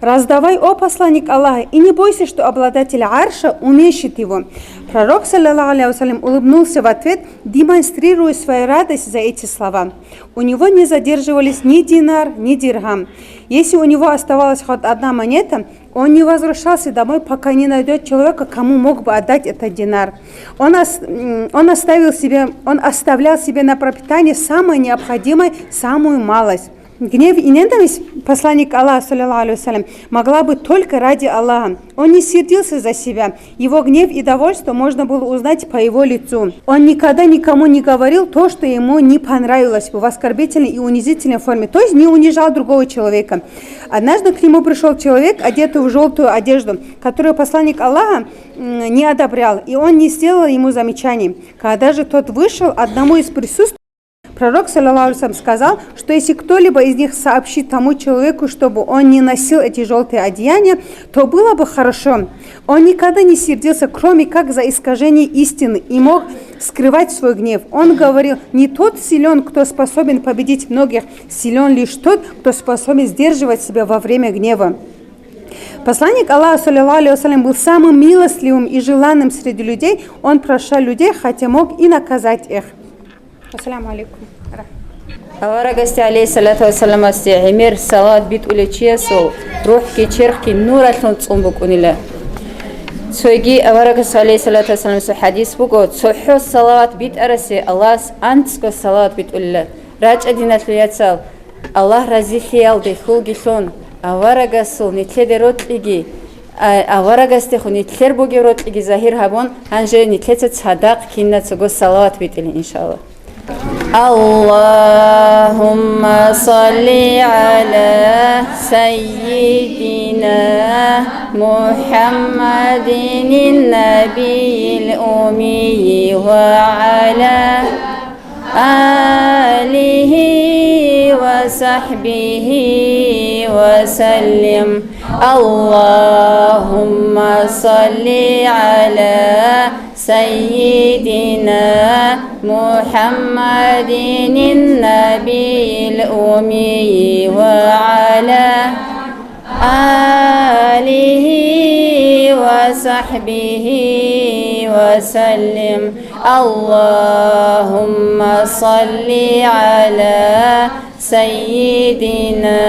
«Раздавай, о посланник Аллаха, и не бойся, что обладатель арша умещет его». Пророк, саллаллаху алейхи ва саллям, улыбнулся в ответ, демонстрируя свою радость за эти слова. У него не задерживались ни динар, ни дирхам. Если у него оставалась хоть одна монета, он не возвращался домой, пока не найдет человека, кому мог бы отдать этот динар. Он, ос- м, он оставил себе, он оставлял себе на пропитание самое необходимое, самую малость. Гнев и ненависть посланника Аллаха, саллаллаху алейхи ва саллям, могла быть только ради Аллаха. Он не сердился за себя. Его гнев и довольство можно было узнать по его лицу. Он никогда никому не говорил то, что ему не понравилось бы, в оскорбительной и унизительной форме, то есть не унижал другого человека. Однажды к нему пришел человек, одетый в желтую одежду, которую посланник Аллаха м, не одобрял, и он не сделал ему замечаний. Когда же тот вышел, одному из присутствующих пророк, саллаллаху алейхи ва саллям, сказал, что если кто-либо из них сообщит тому человеку, чтобы он не носил эти желтые одеяния, то было бы хорошо. Он никогда не сердился, кроме как за искажение истины, и мог скрывать свой гнев. Он говорил: «Не тот силен, кто способен победить многих, силен лишь тот, кто способен сдерживать себя во время гнева». Посланник Аллаха, саллаллаху алейхи ва саллям, был самым милостливым и желанным среди людей. Он прощал людей, хотя мог и наказать их. Ассаламу алейкум. Аварагасде, гӀалейхиссалату вассаламасде, гӀемер салават битӀулев чиясул рухӀги черхги нуралъун цӀун букӀунила. Цоги аварагас, гӀалейхиссалату вассаламасул хӀадис буго: «ЦохӀо салават битӀарасе Аллагьас анцӀго салават битӀулила». РачӀа, диналъул яцал, Аллагь разилъиялде хьулгилъун, аварагасул нилъеде рокьиги, а, аварагасдехун нилъер бугеб рокьиги загьир гьабун, гьанже нилъеца цадахъ кинацаго салават битӀилин, иншалла. اللهم صل على سيدنا محمد النبي الأمي وعلى آله وصحبه وسلم. اللهم صل على سيدنا محمد النبي الأمي وعلى آله وصحبه وسلم. اللهم صل على سيدنا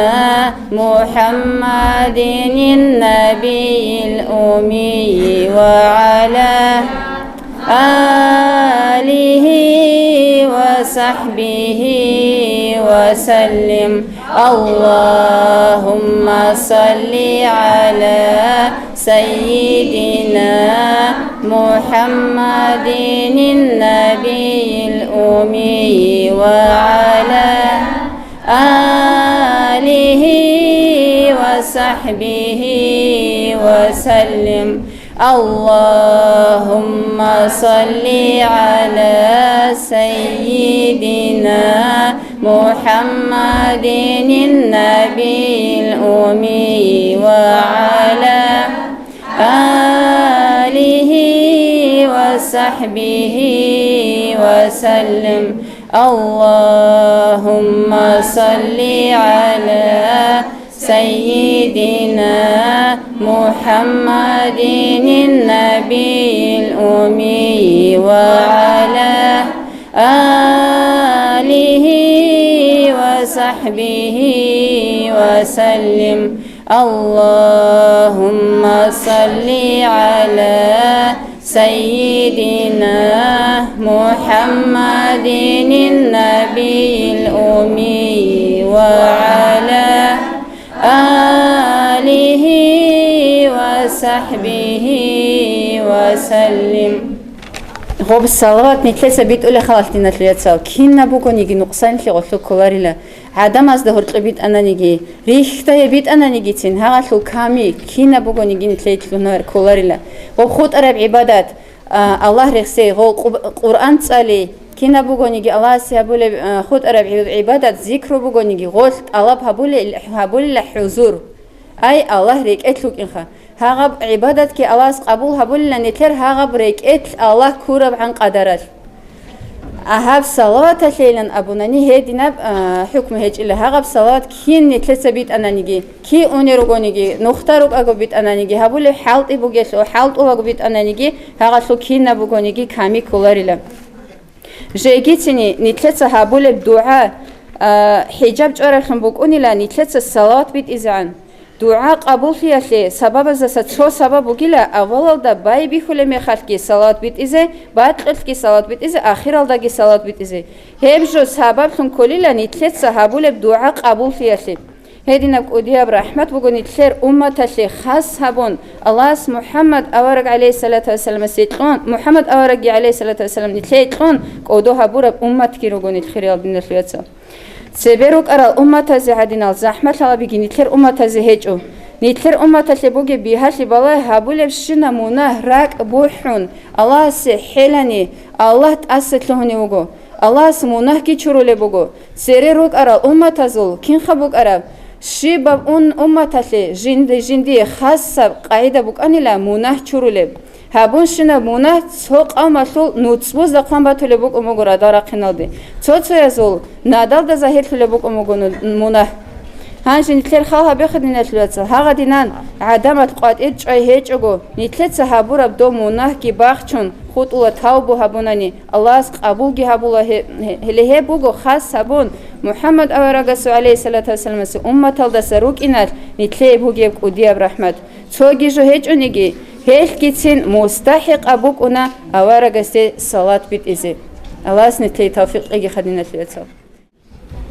محمد النبي الأمي وعلى آله وصحبه وسلم. اللهم صل على سيدنا محمد النبي الأمي وعلى آله وصحبه وسلم. اللهم صل على سيدنا محمد النبي الأمي وعلى آله وصحبه وسلم. اللهم صل على سيدنا محمد النبي الأمي وعلى آله وصحبه وسلم. اللهم صل على سيدنا محمد النبي الأمي وعلى آله وصحبه وسلم. Гъоб салават нилъеца битӀулеб халалъ, диналъул яцал, кинаб бугониги нукъсанлъи гъолъул кколарила. ГӀадамазда гьоркьоб битӀананиги, рихьдайаб битӀананигицин, гьагъалъул ками кинаб бугониги нилъее лъугьунар кколарила. Гъоб хутӀараб гӀибадат, а, Аллагь рехсей, гъо-, къуб-, Къуръан цӀали, кинаб бугониги Аллагьасе гьабулеб, а, хутӀараб гӀиб-, гӀибадат, зикру бугониги, гъолъ тӀалаб гьабулел-, гьабулила хӀузур. Ай, Аллагь рекӀелъ вукӀинха. Гьагъаб гӀибадатги Аллагьас къабул гьабулила нилъер гьагъаб рекӀелъ Аллагь ккурабгӀан къадаралъ. А гьаб салаваталъейилан абунани гьединаб, а, хӀукму гьечӀила. Гьагъаб салават кин нилъеца битӀананиги, кин унел ругониги, нухда рукӀаго битӀананиги, гьабулеб хӀалтӀи бугелъул, хӀалтӀулаго битӀананиги, гьагъалъул кинаб бугониги ками кколарила. Жегицини нилъеца гьабулеб дугӀа, а, хӀижаб чӀвараблъун букӀунила нилъеца салават битӀизегӀан. ДугӀа къабуллъиялъе сабабаздаса цо сабаб бугила, авалалда байбихьулеб мехалъги салават битӀизе, бакьулъги салават битӀизе, ахиралдаги салават битӀизе. Гьеб жо сабаблъун кколила нилъеца гьабулеб дугӀа къабуллъиялъе. Гьединаб кӀудияб рахӀмат буго нилъер умматалъе хас гьабун, Аллагьас МухӀаммад авараг гӀалейхиссалату вассаламасе кьун, МухӀаммад аварагги гӀалейхиссалату вассалам нилъее кьун, кӀодо гьабураб умматги руго нилъ, хириял диналъул яцал. Цебе рукӀарал умматазе гьадинал захӀмалъалабиги нилъер умматазе гьечӀо. Нилъер умматалъе бугеб бигьалъи балагь гьабулебщина мунагь ракӀ бухӀун, Аллагьасе хӀелани, Аллагь тӀаса лъугьунев вуго. Аллагьас мунагьги чурулеб буго. Цере рукӀарал умматазул кинха букӀараб? Щибаб ун умматалъе жинди-жиндие хасаб къагӀида букӀанила мунагь чурулеб. Гьабунщинаб мунагь цо къавмалъул нуцӀбузда хъван батулеб букӀун буго радал рахъиналде. Цо-цоязул надалда загьирлъулеб букӀун буго ну-, мунагь. Гьанже нилъер хал гьабеха, диналъул яцал, гьагъадинан гӀадамал къватӀир чӀвай гьечӀого, нилъеца гьабураб доб мунагьги бахчун, хутӀула тавбу гьабунани, Аллагьас къабулги гьабула гье-, гье-, гьеле гьеб буго хас гьабун, МухӀаммад аварагасул гӀалейхиссалату вассаламасул умматалдаса рукӀиналъ нилъее бугеб кӀудияб рахӀмат. Цоги жо гьечӀониги, гьелъгицин мустахӀикъаб букӀуна аварагасде салат битӀизе. Аллагьас нилъее тавфикъ кьеги, хадиналъул яцал.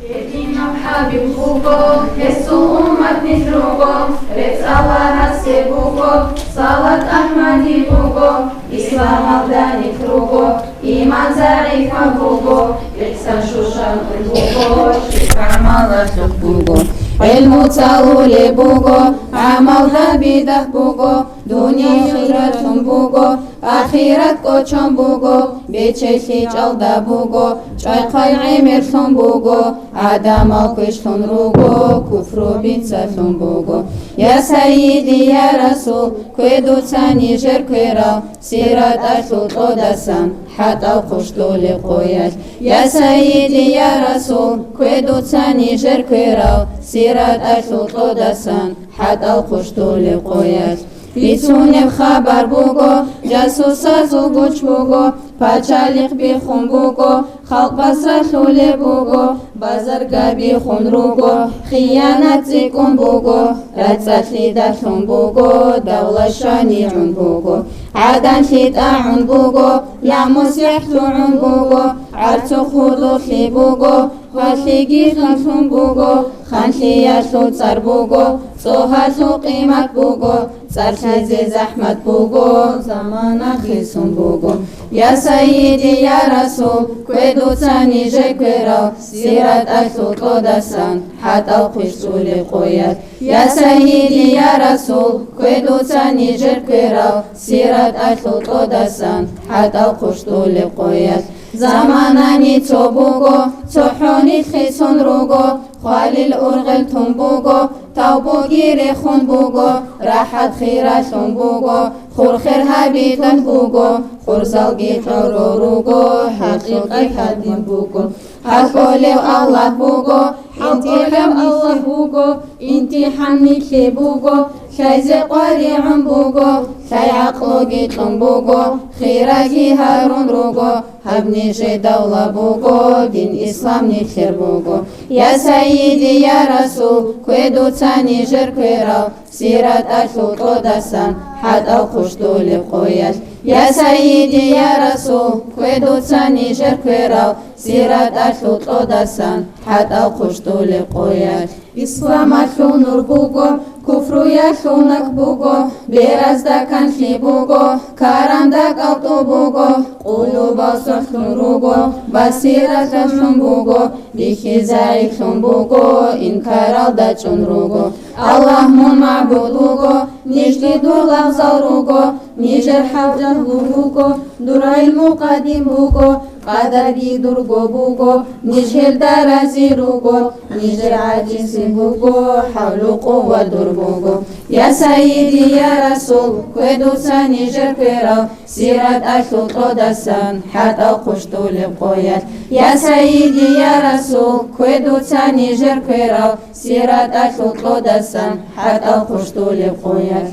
Гьединаб ХӀабиб вуго, гьесул уммат нилъ руго, рецц Аллагьасе буго, салат АхӀмади буго, исламалда нилъ руго, иман загӀипаб буго, ихсан щущан ун буго, ширк гӀамалалъухъ буго. ГӀилму цӀалулеб буго, гӀамал гьабидахъ буго, дуниял хиралъун буго, Ахират кӀочон буго, бечелъи чӀалда буго, чӀвайхъай гӀемерлъун буго, гӀадамал квешлъун руго, куфру бицалъун буго. Я Сайиди, я Расул, кве дуца нижер кверал, сираталъул кьодасан, хӀатӀал хъущтулеб къоялъ. Я Сайиди, я Расул, кве дуца нижер кверал, сираталъул кьодасан, хӀатӀал хъущтулеб къоялъ. Бицунеб хабар буго, жасусазул гуч буго, пачалихъ биххун буго, халкъ басралъулеб буго, базарга биххун руго, хиянат цӀикӀкӀун буго, рацӀцӀалъи далъун буго, давла щвани гӀун буго, гӀаданлъи тӀагӀун буго, намус яхӀ лъугӀун буго, гӀарцу худулъи буго, хвалъиги ханлъун буго, ханлъиялъул цӀар буго, цӀогьалъул къимат буго, цӀар лъезе захӀмат буго, замана хисун буго. Я Сайиди, я Расул, кве дуца нижер кверал, сираталъул кьодасан, хӀатӀал хъущтулеб къоялъ. Я Сайиди, я Расул, кве дуца нижер кверал, сираталъул кьодасан, хӀатӀал хъущтулеб къоялъ. Заманани цо буго, цохӀони хисун руго, хвалил ургъел тун буго, тавбуги рехун буго, рахӀат хиралъун буго, хурхер гьабилан буго, хурзалги хӀорго руго, хӀакъикъи гьадин буго. ХӀакъулев Аллагь буго, хӀакъулев Аллагь буго, имтихӀан нилъе буго, лъайзе къваригӀун буго, лъай гӀакълуги кьун буго, хираги гьарун руго, гьаб нижер давла буго, дин ислам нилъер буго. Я Сайиди, я Расул, кве дуца нижер кверал, сираталъул кьодасан, хӀатӀал хъущтулеб къоялъ. Я Сайиди, я Расул, кве дуца нижер кверал, сираталъул кьодасан, хӀатӀал хъущтулеб къоялъ. Исламалъул нур буго, куфруялъул нак буго, беразда канлъи буго, каранда кӀалтӀу буго, къулубал сохлъун руго, басираталъун буго, бихьизайилъун буго, инкаралда чӀун руго. Аллагь мун магӀбуд вуго, нижги дур лагъзал руго, нижер хӀал жагьлу буго, дур гӀилму къадим буго, къадарги дурго буго, ниж гьелда рази руго, нижер гӀажизи буго, хӀавлу къуват дур буго. Я Сайиди, я Расул, кве дуца нижер кверал, сираталъул кьодасан, хӀатӀал хъущтулеб къоялъ. Я Сайиди, я Расул, кве дуца нижер кверал, сираталъул кьодасан, хӀатӀал хъущтулеб къоялъ.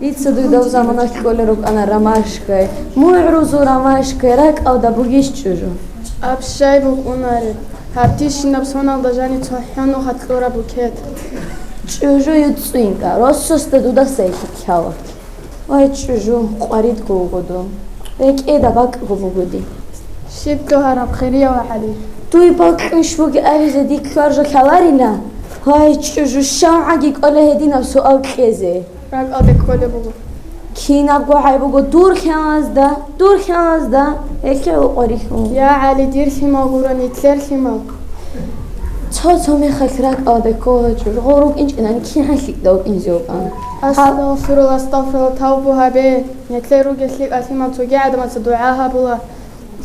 Дица дуй дов заманалъ кколел рукӀана ромашкай. Мугь рузул ромашкай, ракӀалда бугищ, чӀужу? Абщай букӀунареб. Гьаб тищинаб соналда жани цохӀо нуха кьураб букет. ЧӀужу, юцӀцӀинкӀа, росасда дуда сайлъи ккала. Вай, чӀужу, къваридго вуго дун. РекӀеда бакӀго буго дин. Щиб дугьараб, хирияв ГӀали? Дуй бакӀнищ буги абизе дихъ хьваржа лъаларила? Вай, чӀужу, щавгӀаги кӀола гьединаб суал кьезе. РакӀалде кколеб буго. Кинабго гӀайб буго дур хӀалазда, дур хӀалазда, гьелъие къварилъун. Я ГӀали, дир лъимал гуро, нилъер лъимал. Цо-цо мехалъ ракӀалде ккола, чӀужу, гъо рукӀинчӀинани кигӀан лъикӀда вукӀинзе вукӀана. Астагъфирулла, астагъфирулла, тавбу гьабе. Нилъер ругел лъикӀал лъимал цоги гӀадамаца дугӀа гьабула.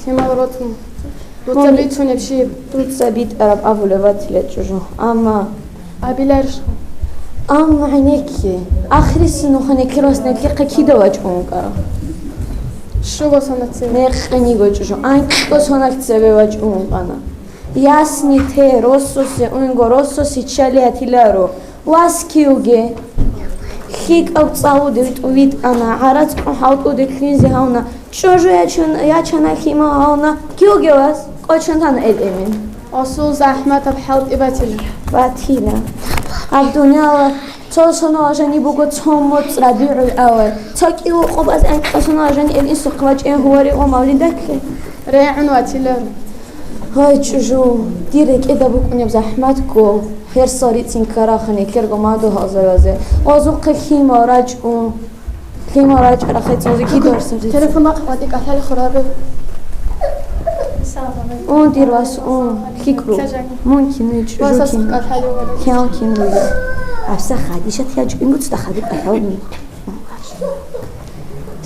Лъимал ротун. Дуца бицунеб щиб? Дуца битӀараб абулеб батила, чӀужу. Амма... Абиларищ? Амма гӀенекке. Ахирисеб нуха нилъер вас нилъехъе кида вачӀун вукӀарав? Щуго соналъ цебе. Мекъи, гьечӀо, жо анкьго соналъ цебе вачӀун вукӀана. Ясни те, рососе, унго рососе чали гьатиларо. Вас киуге? ЛъикӀаб цӀалуде витӀу витӀана, гӀарац кьун хӀалтӀуде хьинзе гьавна, чӀужу ячун, ячана лъимал гьавна, киуге вас? КӀочон тана ил эмен. Расул, захӀматаб хӀалтӀи батила. Батила. Гьаб дунияла цо сонал жаниб буго цо моцӀ РабигӀул авал. Цо кӀиго къобаз анкьа сонал жаниб ил инсухъ вачӀин гьувари ва мавлидалъе. РегӀун ватила. Гьай, чӀужу, дир рекӀеда букӀунеб захӀматго, гьерсал рицин ккараха нилъерго мадугьалзабазе. Вазухъе лъимал рачӀун. Лъимал рачӀарахъе цозе кидарсарица. Телефон бахъ, ватӀи кӀалъали хурабе. Ун, дир вас, ун, лъикӀ руго. Мун кин, чӀужу кин. Киял кин руго. Гьабса хадишат я чӀунгуц да хади кӀалъал.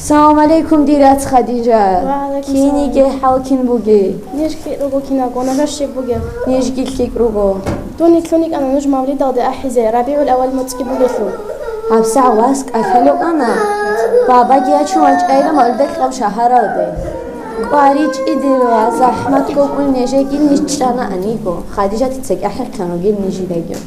Салам гӀалайкум, дир яц Хадижа. Ва гӀалайкум салам. Киниги хӀал кин бугеб? Нижги руго кинабго, нуж щиб бугеб? Нижги лъикӀ руго. Дун лъуникӀана нуж мавлидалде ахӀизе, РабигӀул-аввал моцӀги бугелъул. ГьабсагӀат вас кӀалъалев ана. Бабаги ячун вачӀайила мавлидалъ гьав шагьаралде. КӀваричӀи дир ва захӀматго кӀун нижеги ниж чӀана аниго. Хадижатица ахӀехъан ругел нижедаги.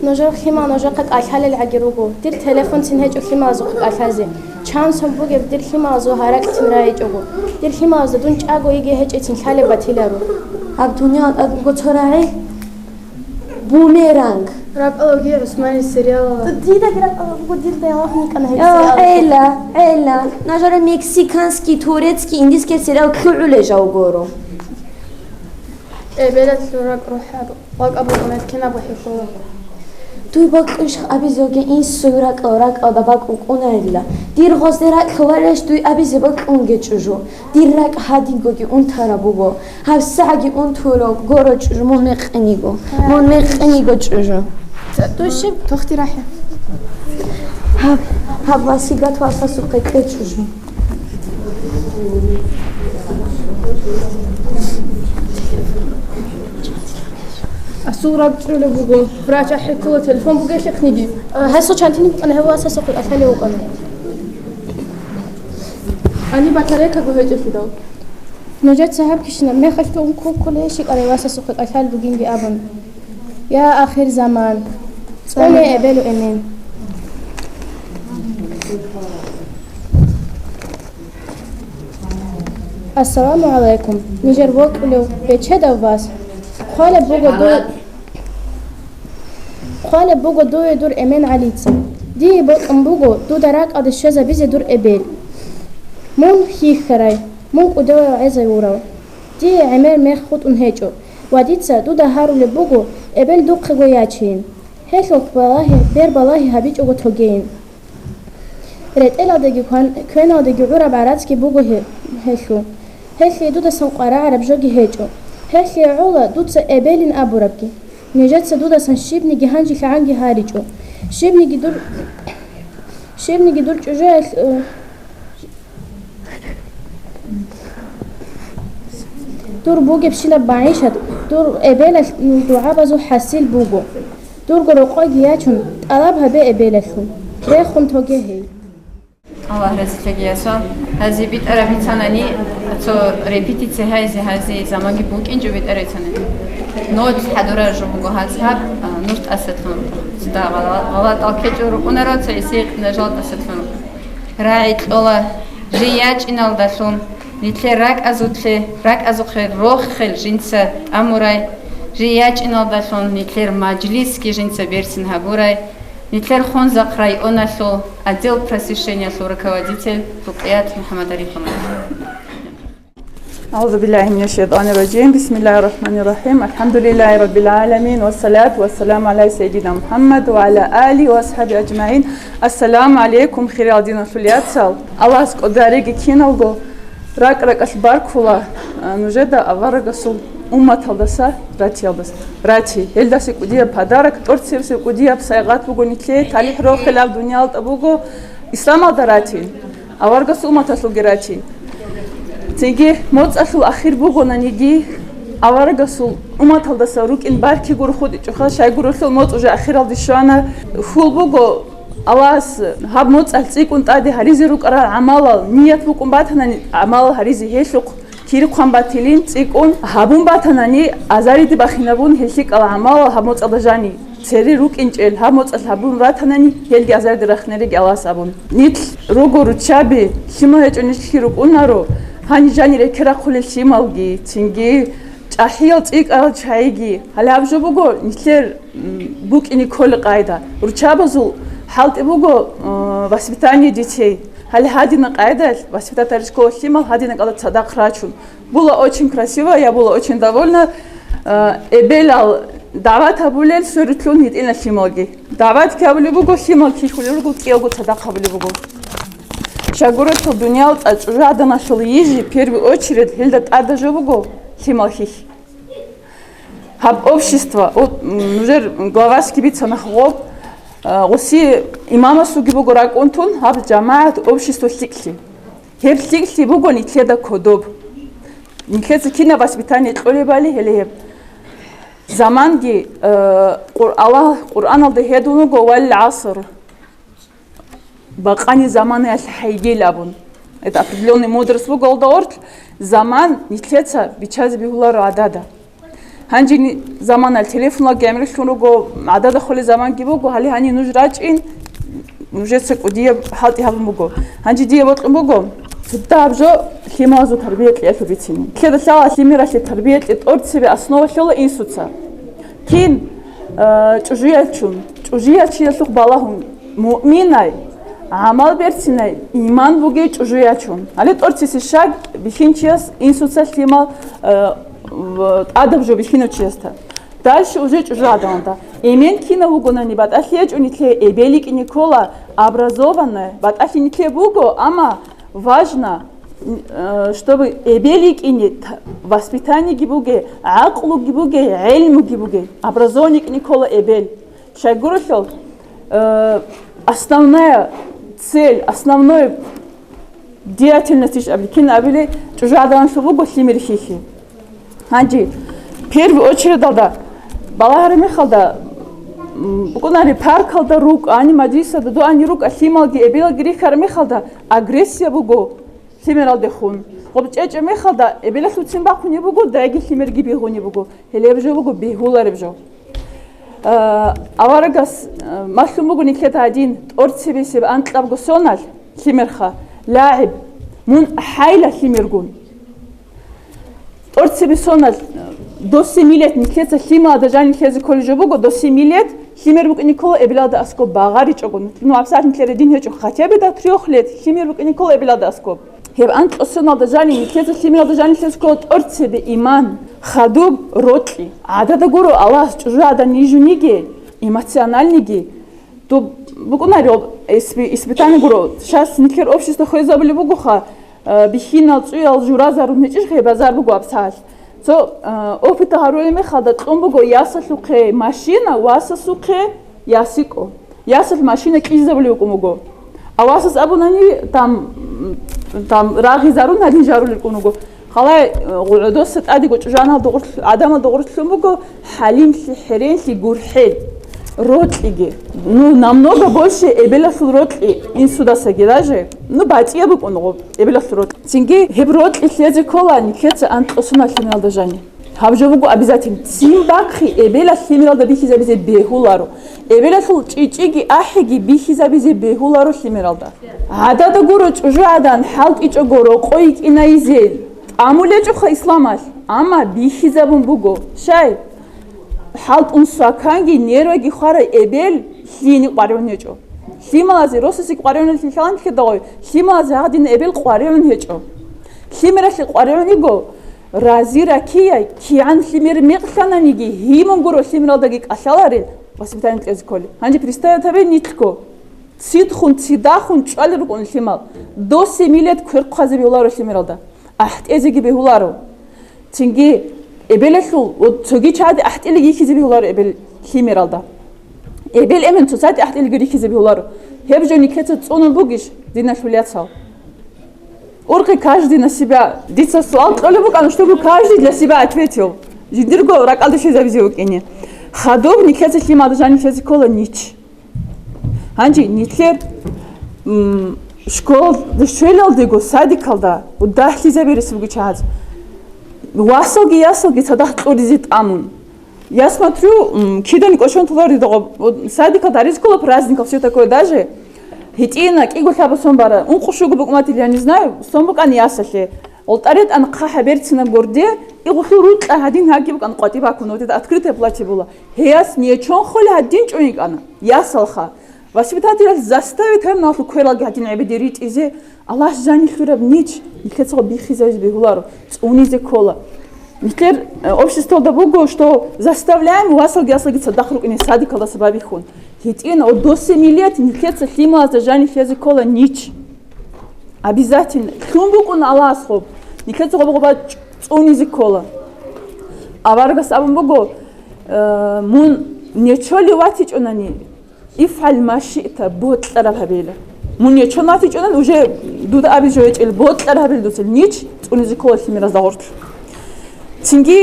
Нужер лъимал нужехъа кӀалъалел гӀаги руго. Дир телефонцин гьечӀо лъималазухъе кӀалъазе. Чансон бугеб дир лъималазул гьаракьцин райичӀого. Дир лъималазда дун чӀаго йиги гьечӀецин лъалеб батиларо. Гьаб дуниял тӀад буго цо рагӀи. Бумеранг. РакӀалоги ГӀусмани сериалала. Дидаги ракӀалда буго, дирда ялгъун йикӀана гьеб сериал. ГӀела, гӀела. Нажара мексиканский, турецкий, индийский сериал лъугӀулей жав гуро. Эбелалъул ракӀ рухӀ гьаб. Вакъа букӀунел кинабго хӀехьола. Дуй бокьуш абизеги инсуе ракӀал-ракӀалда бакӀ букӀунарила. Дир гъозде ракь хьуларищ дуй абизе бокьунге чӀужу. Дир ракӀ гьадингоги унтараб буго. ГьабсагӀаги унтуро горо чӀужу мун мекъиниго. Мун мекъиниго чӀужу. Дуй щиб? Тохти рахӀе. Гьаб, гьаб васигат васасухъе кье чӀужу. Асул ракӀ чӀулеб буго. Врач ахӀеккула, телефон бугелъихъниги. Гьесул чантини букӀана, гьев васасухъе кӀалъалев вукӀана. Ани батарейкаго гьечӀелъидал. Нужеца гьаб кищинаб мехалъ тун кколей щикӀарай васасухъе кӀалъал бугинги абун. Я ахирзаман, цӀуне эбелу эмен. Ассаламу гӀалайкум, нижер бокьулев бечедав вас. Хъвалеб буго дуе, хъвалеб буго дуе дур эмен ГӀалица. Дие бокьун буго дуда ракӀалде щвезабизе дур эбел. Мун хьихьарай, мун кӀудияв гӀезавурав. Дие гӀемер мех хутӀун гьечӀо ва дица дуда гьарулеб буго эбел духъего ячейин. Гьелъухъ балагьи, бер балагьи гьабичӀого тогейин. РетӀелалдеги кван-, квеналдеги гӀураб гӀарацги буго гье-, гьелъул. Гьелъие дудасан къварагӀараб жоги гьечӀо. Гьелъие гӀола дуца эбелин абурабги. Нижеца дудасан щибниги гьанжелъагӀанги гьаричӀо. Щибниги дур, щибниги дур чӀужуялъ, э, Дур бугебщинаб магӀишат дур эбелалъ дугӀабазул хӀасил буго. Дурго рокъоги ячун, тӀалаб гьабе эбелалъул, рехун тоге гьей. Аллагь разилъаги, ясал. Гьази битӀараб бицанани, цо репетиция гьайзе, гьази заманги букӀинчӀо битӀараб бицанани. Ноц хӀадурар жо буго гьаз гьаб, а, нуж тӀасалъун. Цо да гъала-, гъалатӀал ккечӀо рукӀунаро, цо эсей къинажал тӀасалъун. РагӀи кьола жий ячӀиналдалъун, нилъер ракӀазулъе, ракӀазухъе рохел жинца тӀамурай, жий ячӀиналдалъун нилъер мажлисги жинца берцин гьабурай, нилъер Хунзахъ районалъул отдел просвещениялъул руководитель Рукъият МухӀаммадарифовна. أعوذ بالله من الشيطان الرجيم. بسم الله الرحمن الرحيم. الحمد لله رب العالمين. والصلاة والسلام على سيدنا محمد وعلى آله وأصحابه أجمعين. السلام عليكم, хириял диналъул яцал. Аллагьас кӀодариги киналго ракӀ-ракӀалъ баркула, а, нужеда аварагасул умматалдаса ратиялдаса. Рати, гьелдаса кӀудияб подарок, тӀорцерсев кӀудияб сайгъат буго нилъее, талихӀ рохелаб дуниял тӀа буго исламалда рати. Аварагасул умматалъулги рачи. Цинги моцӀалъул ахир бугонаниги, аварагасул умматалдаса рукӀин баркиго рухутӀичӀоха, щайгурелъул моцӀ уже ахиралде щвана. Хьул буго, Аллагьас гьаб моцӀалъ цӀикӀкӀун тӀаде гьаризе рукӀарал гӀамалал, ният букӀун батанани гӀамалал гьаризе, гьелъухъ кири хъван батилин цӀикӀкӀун, гьабун батанани, азариде бахинабун гьел лъикӀал гӀамалал гьаб моцӀалда жани. Цере рукӀинчӀел гьаб моцӀалъ гьабун ратанани, гьелги азарде рахнериги Аллагьас абун. Нилъ руго руччаби, лъимал гьечӀо нилъги рукӀунаро, гьаниб жанир рекерахъулел лъималги, цинги чӀахӀиял цӀикӀкӀарал чагӀиги. Гьале гьаб жо буго нилъер, м, букӀине кколел къайда. Руччабазул хӀалтӀи буго, э, воспитание детей. Гьале гьадинаб къайдалъ воспитательского лъимал гьадинаб кӀалда цадахъ рачун. Была очень красивая, я была очень довольна. Э, эбелал дагӀват гьабулел сверутлъун гьитӀина лъималги. ДагӀватги гьабулеб буго, лъимал хьихьулел руго, кӀиялго цадахъ гьабулеб буго. Щайгурелъул дуниял тӀа чӀужугӀаданалъул йижи, первую очередь, гьелда тӀадаб жо буго лъимал хьихь. Гьаб общество, о, м, нужер главасги бицана гъоб, э, гъуси имамасулги буго ракӀун тун, гьаб жамагӀат общество лъикӀлъи. Гьеб лъикӀлъи буго нилъеда кодоб. Нилъеца кинаб воспитание кьолебали гьеле гьеб. Заманги, э, Къур-, Аллагь Къуръаналда гьедун вуго: «Вал гӀаср», бакъани заманаялъ хӀайгел абун. Это определённый мудрость буго алда орт, заман нилъеца бичазе бегьуларо гӀадада. Гьанже ни-, заманалъ телефонал гӀемрулъун руго, гӀадада холел заманги буго, гьале гьанив нуж рачӀин, нужеца кӀудияб хӀалтӀи гьабун буго. Гьанже дие бокьун буго, цо дагьаб жо лъималазул тарбия кьеялъул бицине. Лъеда лъала лъимералъе тарбия кье тӀорцебе основа лъола инсуца. Кин, э, чӀужуялъун, чӀужуячиялъухъ балагьун, муъминай, гӀамал берцинай, иман бугей чӀужуячун. Гьале тӀорцесе щаг бихьинчияс инсуца лъимал, э, в-, тӀадаб жо бихьинав чиясда. Дальше уже чӀужу гӀадамалда. Эмен кинав вугонани батӀалъи гьечӀо нилъее, эбел йикӀине ккола, образованная, батӀалъи нилъее буго, амма важно, э, чтобы эбел йикӀине т-, воспитаниеги буге, гӀакълуги буге, гӀелмуги буге. Образование йикӀине ккола эбел. Щайгурелъул, э, основная цель, основной деятельность иш абикин абили, чӀужу гӀадамалъул буго лъимер хихи. Гьанже, первую очередалда, балагьараб мехалда, м, букӀунари паркалда рукӀани, мажлисалда дуани рукӀа, лъималги эбелалги рихьараб мехалда, агрессия буго лъимералдехун. Гъоб чӀечӀеб мехалда эбелалъуцин бахъунеб буго, дайги лъимерги бигьунеб буго. Гьелеб жо буго бегьулареб жо. Э, аварагас, э, малъун буго нилъеда гьадин, тӀорцебесеб анкьабго соналъ лъимерха, лагӀиб, мун хӀайла лъимергун. ТӀорцебе соналъ, э, до семи лет нилъеца лъималда жанив лъезе кколеб жо буго, до семи лет лъимер букӀине ккола эбелалда аскоб багъаричӀого. Ну, абсолютно нилъер дин гьечӀо, хотя бы до трёх лет лъимер букӀине ккола эбелалда аскоб. Гьеб анкьго соналда жанив нилъеца лъимералда жанив лъезе ккола тӀорцебе иман, хадуб, рокьи. ГӀадада гуро Аллагьас чӀужу гӀадан нижуниги, эмоциональныйги. Дуб букӀунари об-, испи-, испытание гуро. Щас нилъер общество хвезабулеб бугоха, э, бихьинал, цӀуял журазарун гьечӀищ, хай базар буго абсалъ. Цо, э, опыта гьарулеб мехалда кьун буго ясалъухъе машина, васасухъе ясикӀо. Ясалъ машина кьижизабулев вукӀун вуго. А васас абунани, там, м, там, рагъизарун гьадин жарулел кӀун вуго. Халай, э, гӀодоса тӀадего чӀужанал догъур-, гӀадамал догъурлъун буго хӀалимлъи, хӀеренлъи, гурхӀел, рокьиги. Ну, намного больше эбелалъул рокьи инсудасаги даже. Ну, батӀияб букӀун гъоб эбелалъул рокьи. Цинги гьеб рокьи лъезе ккола нилъеца анкьго соналъ лъимералда жани. Гьаб жо буго обязательно. Цин бахъи эбелалъ лъимералда бихьизабизе бегьуларо. Эбелалъул чӀичӀиги ахӀиги бихьизабизе бегьуларо лъимералда. ГӀадада гуро чӀужу гӀадан хӀалтӀичӀого рокъой йикӀинайзе тӀамулечӀоха исламалъ, амма бихьизабун буго. Щай? ХӀалтӀун сваканги нерваги хварай эбел лъиеник къваригӀун гьечӀо. Лъималазе, росасе къваригӀуналъе лъалан лъедагъой, лъималазе гьадин эбел къваригӀун гьечӀо. Лъимералъе къваригӀун йиго, рази ракияй, кигӀан лъимер мекълъананиги, гьимун гуро лъимералдаги кӀалъаларел воспитание кьезе кколеб. Гьанже представить гьабе нилъго. Цидхун, цидахун чӀвалел рукӀун лъимал. До семи лет квер хъвазе бегьуларо лъимералда. АхӀтӀезеги бегьуларо. Цинги эбелалъул, вот, цоги чагӀаде ахӀтӀилеги йихьизе бегьуларо эбел лъимералда. Эбел эмен цоцаде ахӀтӀилеги рихьизе бегьуларо. Гьеб жо нилъеца цӀунун бугищ, диналъул яцал? Урхъе каждый на себя. Дица суал кьолеб букӀана, чтобы каждый для себя ответил. Жиндирго ракӀалде щвезабизе букӀине. Хадуб нилъеца лъималда жанив лъезе ккола нич. Гьанже нилъер, м, школалде щвелалдего садикалда дагьлъизабириси буго чагӀаз. Васалги ясалги цадахъ кьуризе тӀамун. Я смотрю, м, кидан кӀочон толари дагъаб. Вот садикалда гьаризкула праздникал, всё такое даже. ГьитӀина кӀиго лъаба сон бара. Ункъо щуго букӀматил, я не знаю, сон букӀан ясалъе. ГъолтӀаретӀан хъа хӀаберцина горде, игъулъул рукьа гьадин гьаги букӀан къватӀи бакун, вот это открытое платье было. Гьеяс нечон холе гьадин чӀун йикӀана, ясалха. Воспитатель заставит гьеб налъу квералги гьадин гӀебеде ритӀизе, Аллагьас жанилъураб нич, нилъецаго биххизабизе бегьуларо, цӀунизе ккола. Нилъер, э, обществалда буго, что заставляем васалги ясалги цадахъ рукӀине садикалдаса бабихьун. ГьитӀин, от до семи лет нилъеца лъималазда жанилъезе ккола нич. Обязательно. Лъун букӀун Аллагьас гъоб. Нилъеца гъоб-гъоба цӀунизе ккола. Аварагас абун буго, э, мун нечолев ватичӀунани, ифгӀал ма шиъта, бокьараб гьабейила. Мун ячун ватичӀунан, уже дуда абизе гьечӀел, бокьар гьабил дуцел, нич цӀунизе ккола лъимеразда гъорлъ. Цинги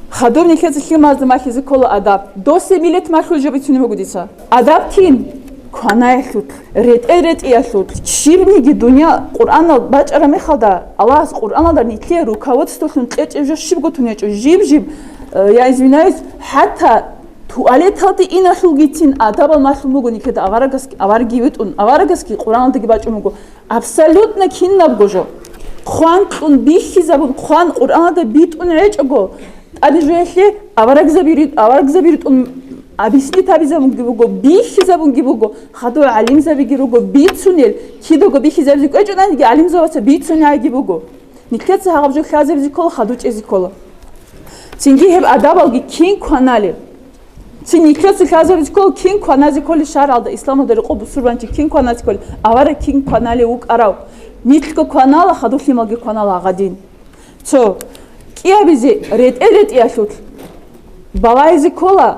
хадур нилъеца лъималазда малъизе ккола адаб. Досие милет малъулеб жо бицунеб буго дица. Адаб кин? Кванаялъулъ, ретӀел-ретӀиялъулъ. Щибниги дуниял Къуръанал бачӀараб мехалда, Аллагьас Къуръаналда нилъее руководстволъун кьечӀеб жо щибго тун гьечӀо. Жиб-жиб, э, я извиняюсь, хӀатта туалеталде иналъулгицин адабал малъун буго нилъеда аварагас-, аварагги витӀун, аварагасги Къуръаналдаги бачӀун буго. Абсолютно кинабго жо. Хъван кьун бихьизабун, хъван Къуръаналда битӀун гьечӀого, тӀаде жоялъе аварагзаби ри-, аварагзаби ритӀун объяснить гьабизабунги буго, бихьизабунги буго, хадур гӀалимзабиги руго бицунел, кидаго бихьизабизе кӀвечӀонаниги гӀалимзабаца бицунеги буго. Нилъеца гьагъаб жо лъазабизе ккола, хадур чӀезе ккола. Цинги гьеб адабалги кин кваналеб? Цин нилъеца лъазабизе ккола, кин кваназе кколеб шаргӀалда, исламалда рекъон бусурбанчи кин кваназе кколеб, авараг кин кваналев вукӀарав? Нилъго кванала, хадур лъималги кванала гьагъадин. Цо кӀиабизе ретӀел-ретӀиялъулъ балагьизе ккола,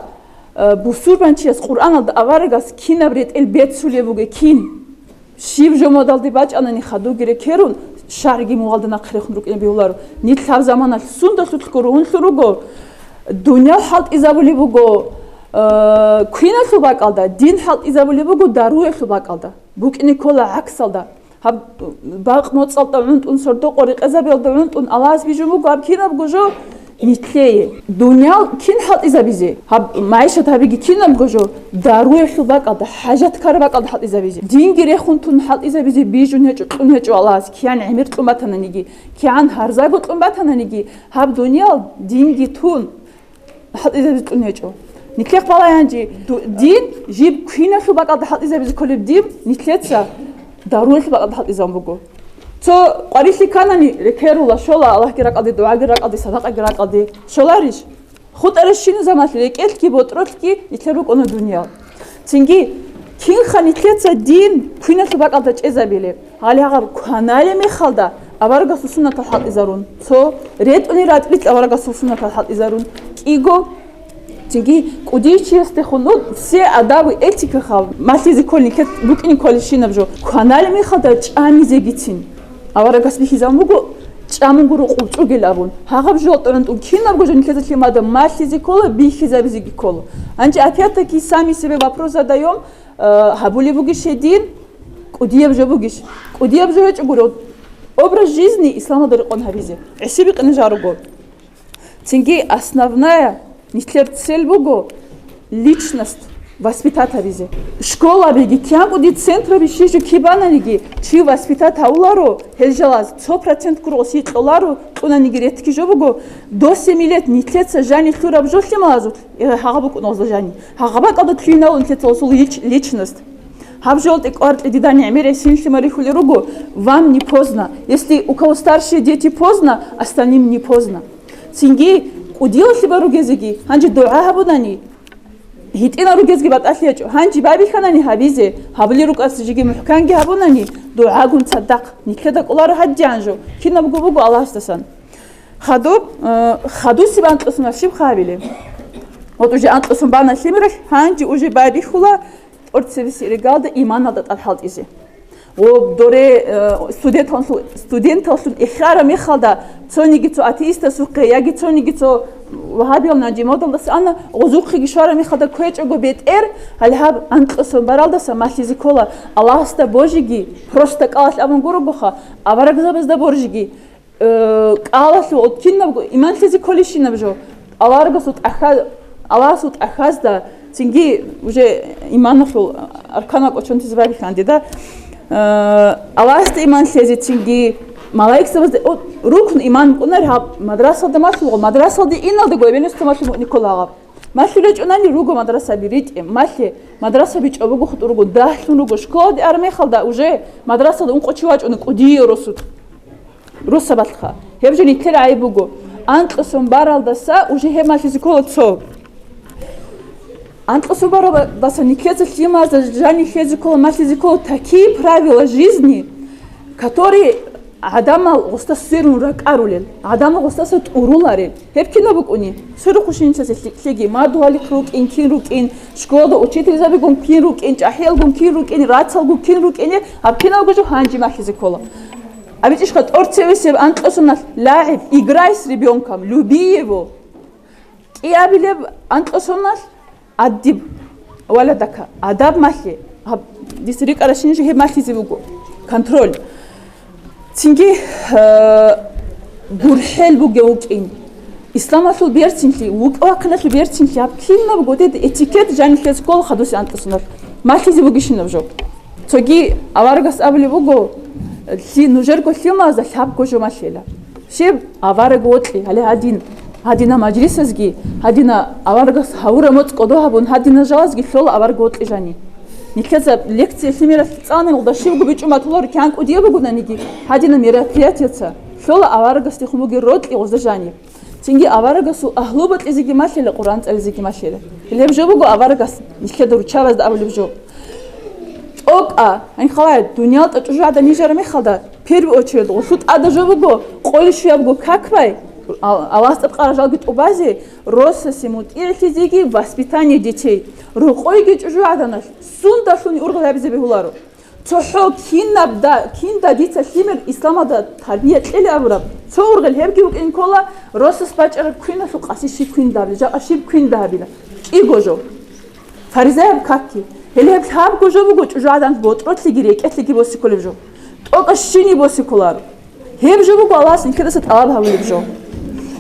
э, бусурбанчияс Къуръаналда аварагас кинаб ретӀел бецулеб бугеб, кин? Щиб жо модалде бачӀанани хадурги рекерун, шаргӀги мугъалда нахърехун рукӀине бегьуларо. Нилъ гьаб заманалъ сундалъулъго ругьунлъун руго, дуниял хӀалтӀизабулеб буго, э, квиналъул бакӀалда, дин хӀалтӀизабулеб буго даруялъул бакӀалда. БукӀине ккола гӀаксалда. Гьаб бакъ моцӀалда гӀунтӀун, сордо-къо рекъезабиялда гӀунтӀун Аллагьас бижун буго гьаб кинабго жо нилъее. Дуниял кин хӀалтӀизабизе? Гьаб магӀишат гьабиги кинабго жо даруялъул бакӀалда, хӀажат ккараб бакӀалда хӀалтӀизабизе. Динги рехун тун хӀалтӀизабизе бижун гьечӀо, кьун гьечӀо Аллагьас, кигӀан гӀемер кьун батананиги, кигӀан гьарзаго кьун батананиги, гьаб дуниял динги тун хӀалтӀизабизе кьун гьечӀо. Нилъехъ балай гьанже ду-, дин, жиб квиналъул бакӀалда хӀалтӀизабизе кколеб дин, нилъеца даруялъул бакӀалда хӀалтӀизабун буго. Цо къварилъи кканани, рекерула, щола, Аллагьги ракӀалде, дугӀаги ракӀалде, садакъаги ракӀалде. Щоларищ? ХутӀаращина заманалъ рекӀелъги ботӀролъги нилъер рукӀуна дуниял. Цинги, кинха нилъеца дин квиналъул бакӀалда чӀезабилеб? Гьале гьагъаб кваналеб мехалда аварагасул суннатал хӀалтӀизарун, цо ретӀунел ратӀлил аварагасул суннатал хӀалтӀизарун кӀиго, цинги кӀудияв чиясдехун, ну, все адабы, этикаха малъизе кколин, кет-, букӀине кколебщинаб жо. Кваналеб мехалда чӀамизегицин. Аварагас бихьизабун буго, чӀамун гуро къулчӀугел абун. Гьагъаб жо тӀурантӀун кинабго жо нилъеца лъимада малъизе ккола, бихьизабизеги ккола. Гьанже опять-таки сами себе вопрос задаём, э, гьабулеб бугищ гьедин, кӀудияб жо бугищ? КӀудияб жо гьечӀо гуро, образ жизни исламалда рекъон гьабизе, гӀиси бикъине жаруго. Цинги основная нилъер цель буго личность воспитать гьабизе. Школабиги, кигӀан кӀуди центраби щижу кибананиги, чи воспитать гьавуларо, гьел жалаз цо процент гургъуси кьоларо, кьунаниги ретги жо буго, досие милет нилъеца жани лъураб жо лъималазулъ, э, гьагъаб букӀун гъозда жани. Гьагъаб бакӀалда лъугьиналун нилъеца гъосул лич-, личность. Гьаб жо тӀекӀвар кье дида нигӀмер гьесин лъималихьулел руго, вам не поздно. Если у кого старшие дети поздно, остальным не поздно. Цинги кӀудиялъе баругезеги, гьанже дугӀа гьабунани, гьитӀинал ругезги батӀалъи гьечӀо. Гьанже байбихьанани гьабизе, гьабулел рукӀасе жеги мухӀканги гьабунани, дугӀагун цадахъ, нилъеда кӀоларо гьадигӀан жо, кинабго буго Аллагьасдасан. Хадуб, э, хадусеб анкьусун щиб хабилеб? Вот уже анкьусун бана лъимералъ, гьанже уже байбихьула, тӀоцебесеб регалда иманалда тӀад хӀалтӀизе. О, доре, э, студенталлъу-, студенталлъун эхараб мехалда, цониги цо атеистасухъе, яги цониги цо вагьабиял нанжи модалдаса ана, гъозухъеги щвараб мехалда кквечӀого бетӀер, гьале гьаб анкьусун баралдаса малъизе ккола, Аллагьасда божиги, просто кӀалалъ абун гурогоха, аварагзабазда божиги, Э, кӀалалъув, кинабго иман лъезе кколищинаб жо? Аварагасул тӀаха-, Аллагьасул тӀахьазда, цинги уже иманалъул арканал кӀочон тизе байбихьанде, да? Э, Аллагьасда иман лъезе, цинги малаикзабазда, о, рукн иман кӀунар гьаб мадрасалда малъугъо, мадрасалде иналдаго эбел-инсуда малъун муъни ккола гьаб. Малъулел чӀунани руго мадрасаби ритӀе, малъе, мадрасаби чӀобого хутӀун руго, дагьлъун руго, школаде араб мехалда уже мадрасалда ункъо чи вачӀуна кӀудияв росулъ. Росабалъха. Гьеб жо нилъер гӀайиб буго. Анкьусон баралдаса уже гьеб малъизе ккола цо. Анкьусон баралдаса нилъеца лъималазда жани лъезе ккола, малъизе ккола такие правила жизни, которые ГӀадамал гъосда сверун ракӀарулел, гӀадамал гъосдаса тӀуруларел. Гьеб кинаб букӀуни? Сверухъ щинчасе лъикӀлъиги, мадугьалихъ рукӀин, кин рукӀин, школада учительзабигун кин рукӀин, чӀахӀиялгун кин рукӀин, рацалгун кин рукӀине, гьаб киналго жо гьанже малъизе ккола. АбичӀищха тӀор цевесеб анкьасуналъ лагӀиб, играй с ребёнком, люби его. КӀиабилеб анкьасуналъ аддиб валадака, адаб малъи. Гьаб, дис рикӀаращинищ гьеб малъизе буго. Контроль. Цинги, э, гурхӀел бугев вукӀин. Исламалъул берцинлъи, вукӀа-вахъиналъул берцинлъи, гьаб кинаб буго, этикет жанилъе ккола хадуси анкьасуналъ. Малъизе бугищинаб жо. Цоги аварагас абулеб буго, лъи-, нужерго лъималазда лъабго жо малъила. Щиб авараг вокьи, гьале гьадин, гьадина мажлисазги, гьадина аварагас гьавура моцӀ кӀодо гьабун, гьадина жалазги лъола авараг вокьи жани. Нилъеца лекция лъимералъ цӀаланилгъуда щибго бичӀчӀун батуларо кигӀан кӀудияб бугонаниги, гьадина мероприятиеца лъола аварагасдехун бугел рокьи гъозда жани. Цинги аварагасул агьлу бокьизеги малъила, Къуръан цӀализеги малъила. Гьеб жо буго аварагас нилъеда руччабазда абулеб жо. ТӀокӀа, гьанхъалай, дуниял тӀа чӀужугӀадан нижара мехалда, первую очередь, гъуллъу тӀада жо буго, къойил щуябго как бай, ал-, Аллагьас тӀадкъараб жалги тӀубазе, росасе мутӀигӀлъизеги воспитание детей. Рокъойги чӀужугӀаданалъ сундалъуни ургъел гьабизе бегьуларо. ЦохӀо кинаб да-, кинда дица лъимер исламалда тарбия кьела абураб, цо ургъел гьебги вукӀин ккола, росас бачӀараб квиналъул къаси щиб квинда гьабила, жакъа щиб квинда гьабила. КӀиго жо. Фаризаяб какги. Гьеле гьеб лъабго жо буго чӀужугӀадан ботӀролъиги рекӀелъиги босе кколеб жо. ТӀокӀаб щиниги босе кколаро. Гьеб жо буго Аллагьас нилъедаса тӀалаб гьабулеб жо.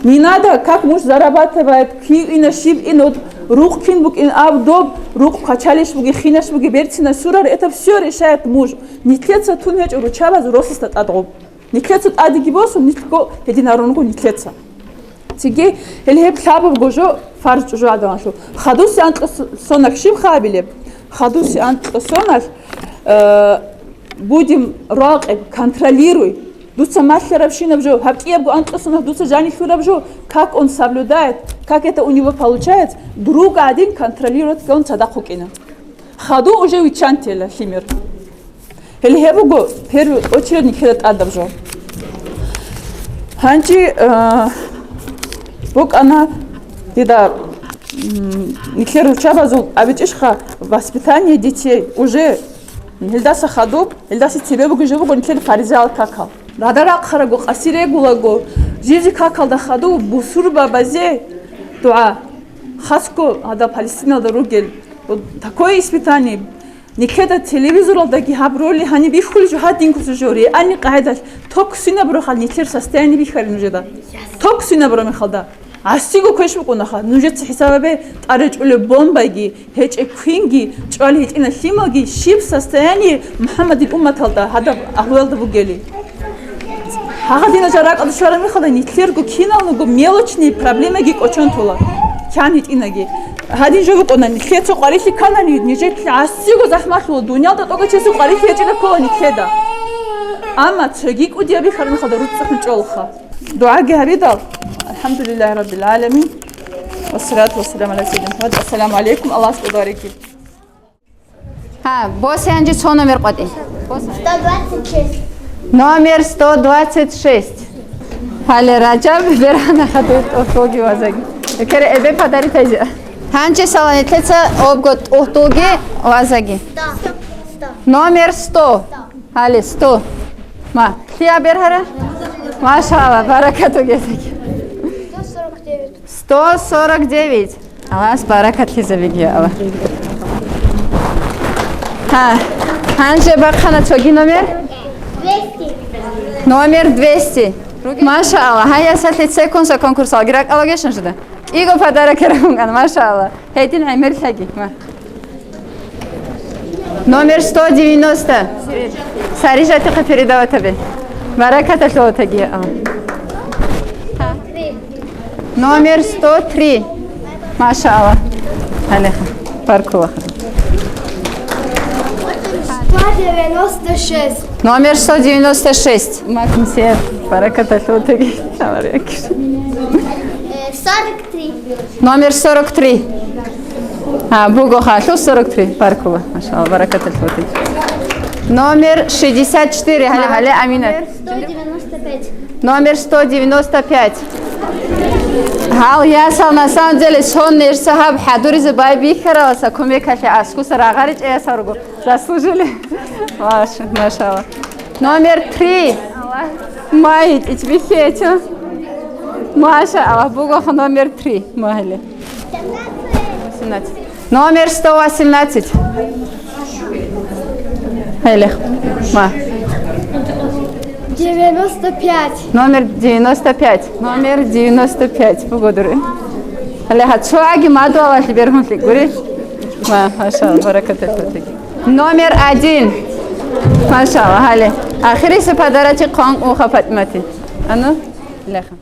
Не надо, как муж зарабатывает, кив ина, щиб ин, вот, рукъ кин букӀин аб доб, рукъ квачалищ буги, хинащ буги, берцинащ сурар, это всё решает муж. Нилъеца тун гьечӀо руччабаз росасда тӀад гъоб. Нилъеца тӀадеги босун, нилъго гьединарунго нилъеца. Цинги гьел гьеб лъабабго жо фарз чӀужугӀаданалъул. Хадуси анкьа с-, сонаг щиб хабилеб? Хадуси анкьа соналъ, э, будем ракъиб, контролируй. Дуца малъарабщинаб жо, гьаб кӀиябго анкьа сонаб дуца жанилъураб жо, как он соблюдает, как это у него получается, друг один контролировать ккун цадахъ вукӀина. Хаду уже виччан тела лъимер. Гьеле гьеб буго первую очередь нилъеда тӀадаб жо. Гьанже, э, букӀана дида, м, нилъер руччабазул абичӀищха воспитание детей уже гьелдаса хадуб, гьелдаса цебе бугеб жо буго нилъер фаризаял какал. Рада рахъарабго, къаси регулаго, жизи какалда хадуб бусурбабазе дугӀа. Хасго гьадаб Палестиналда ругел, вот такое испытание. Нилъеда телевизоралдаги гьаб ролик гьаниб бихьулеб жо, гьадинго жо, реальный къагӀидалъ ток синабурахъал нилъер состояние бихьарин нужеда. Ток синабура мехалда. ГӀасиго квеш букӀунаха. Нужеца хӀисабабе, тӀад речӀчӀулеб бомбайги, гьечӀеб квинги чӀвали гьитӀина лъималги, щиб состояние МухӀаммадил умматалда гьадаб агьлуялда бугели. Гьагъадина жо ракӀалде щвараб мехалда, нилъерго киналго мелочный проблемаги кӀочон тола. Кигьан гьитӀинаги. Гьадин жо букӀуна, нилъее цо къварилъи кканани, нижеца гӀасиго захӀмалъула, дуниялда тӀокӀав чиясе къварилъи гьечӀеб ккола нилъеда. Амма цоги кӀудияб бихьараб мехалда руцӀцӀухъун чӀолха. ДугӀаги гьабидал. АлхӀамдулиллагьи раббил гӀаламин. Вассалату вассаламу гӀала сайидина МухӀаммад. Ассаламу гӀалайкум. Аллагьас кӀодо барекги. Гьа, босе гьанже цо номер къватӀи. Сто двадцать шесть. Номер сто двадцать шесть. Гьале Ражаб, бергьана хадур тӀохьолги вазаги. Экере эбе подаритайзе. Гьанже саланетлъеца обго тӀохьолги вазаги. Сто. Сто. Номер сто. Гьале, сто. Ма, лъия бергьара? Машалла, баракату гезеги. Сто сорок девять. Аллагьас баракат лъезабеги, Аллагь. Гьа, гьанже бахъана цоги номер? Двести. Номер двести. Машалла, гьай, ясалъе цекунса конкурсалги ракӀалаге шанжуда. КӀиго подарок рагьун кӀан, машалла. Гьедин гӀемерлъаги, ма. Номер сто девяносто. Сарижатихъе передавать гьабе. Баракаталъугьа таги, а. Номер сто три. Машалла. Алеха. Баркулаха. Сто девяносто шесть. Номер сто девяносто шесть. Макнсер. Баракаталъугьа таги. Э, сорок три. Номер сорок три. А, буго халу сорок три. Баркула. Машалла, баракаталъугьа. Номер шестьдесят четыре, гьале, гьале, Аминат. Сто девяносто пять. Номер сто девяносто пять. Гьал ясал, на самом деле, сон нерса гьаб хӀадуризе байбихьараласа кумекалъе аскуса рагъаричӀей ясал руго. Заслужили. Маша-, машалла. Номер три. Май, итбихьечо. Маша, Аллах, буго номер три. Магьиле. Восемнадцать. Номер сто восемнадцать. Гьеле. Ма. Девяносто пять. Номер девяносто пять. Номер девяносто пять. Буго дури. Гьеле, гьа, цо аги мадуалалъе бергьунлъи гури. Ма, машалла, баракатал фатиги. Номер один. Машалла, гьале. Ахириса подарочек хъван уха ПатӀимати. Ану, леха.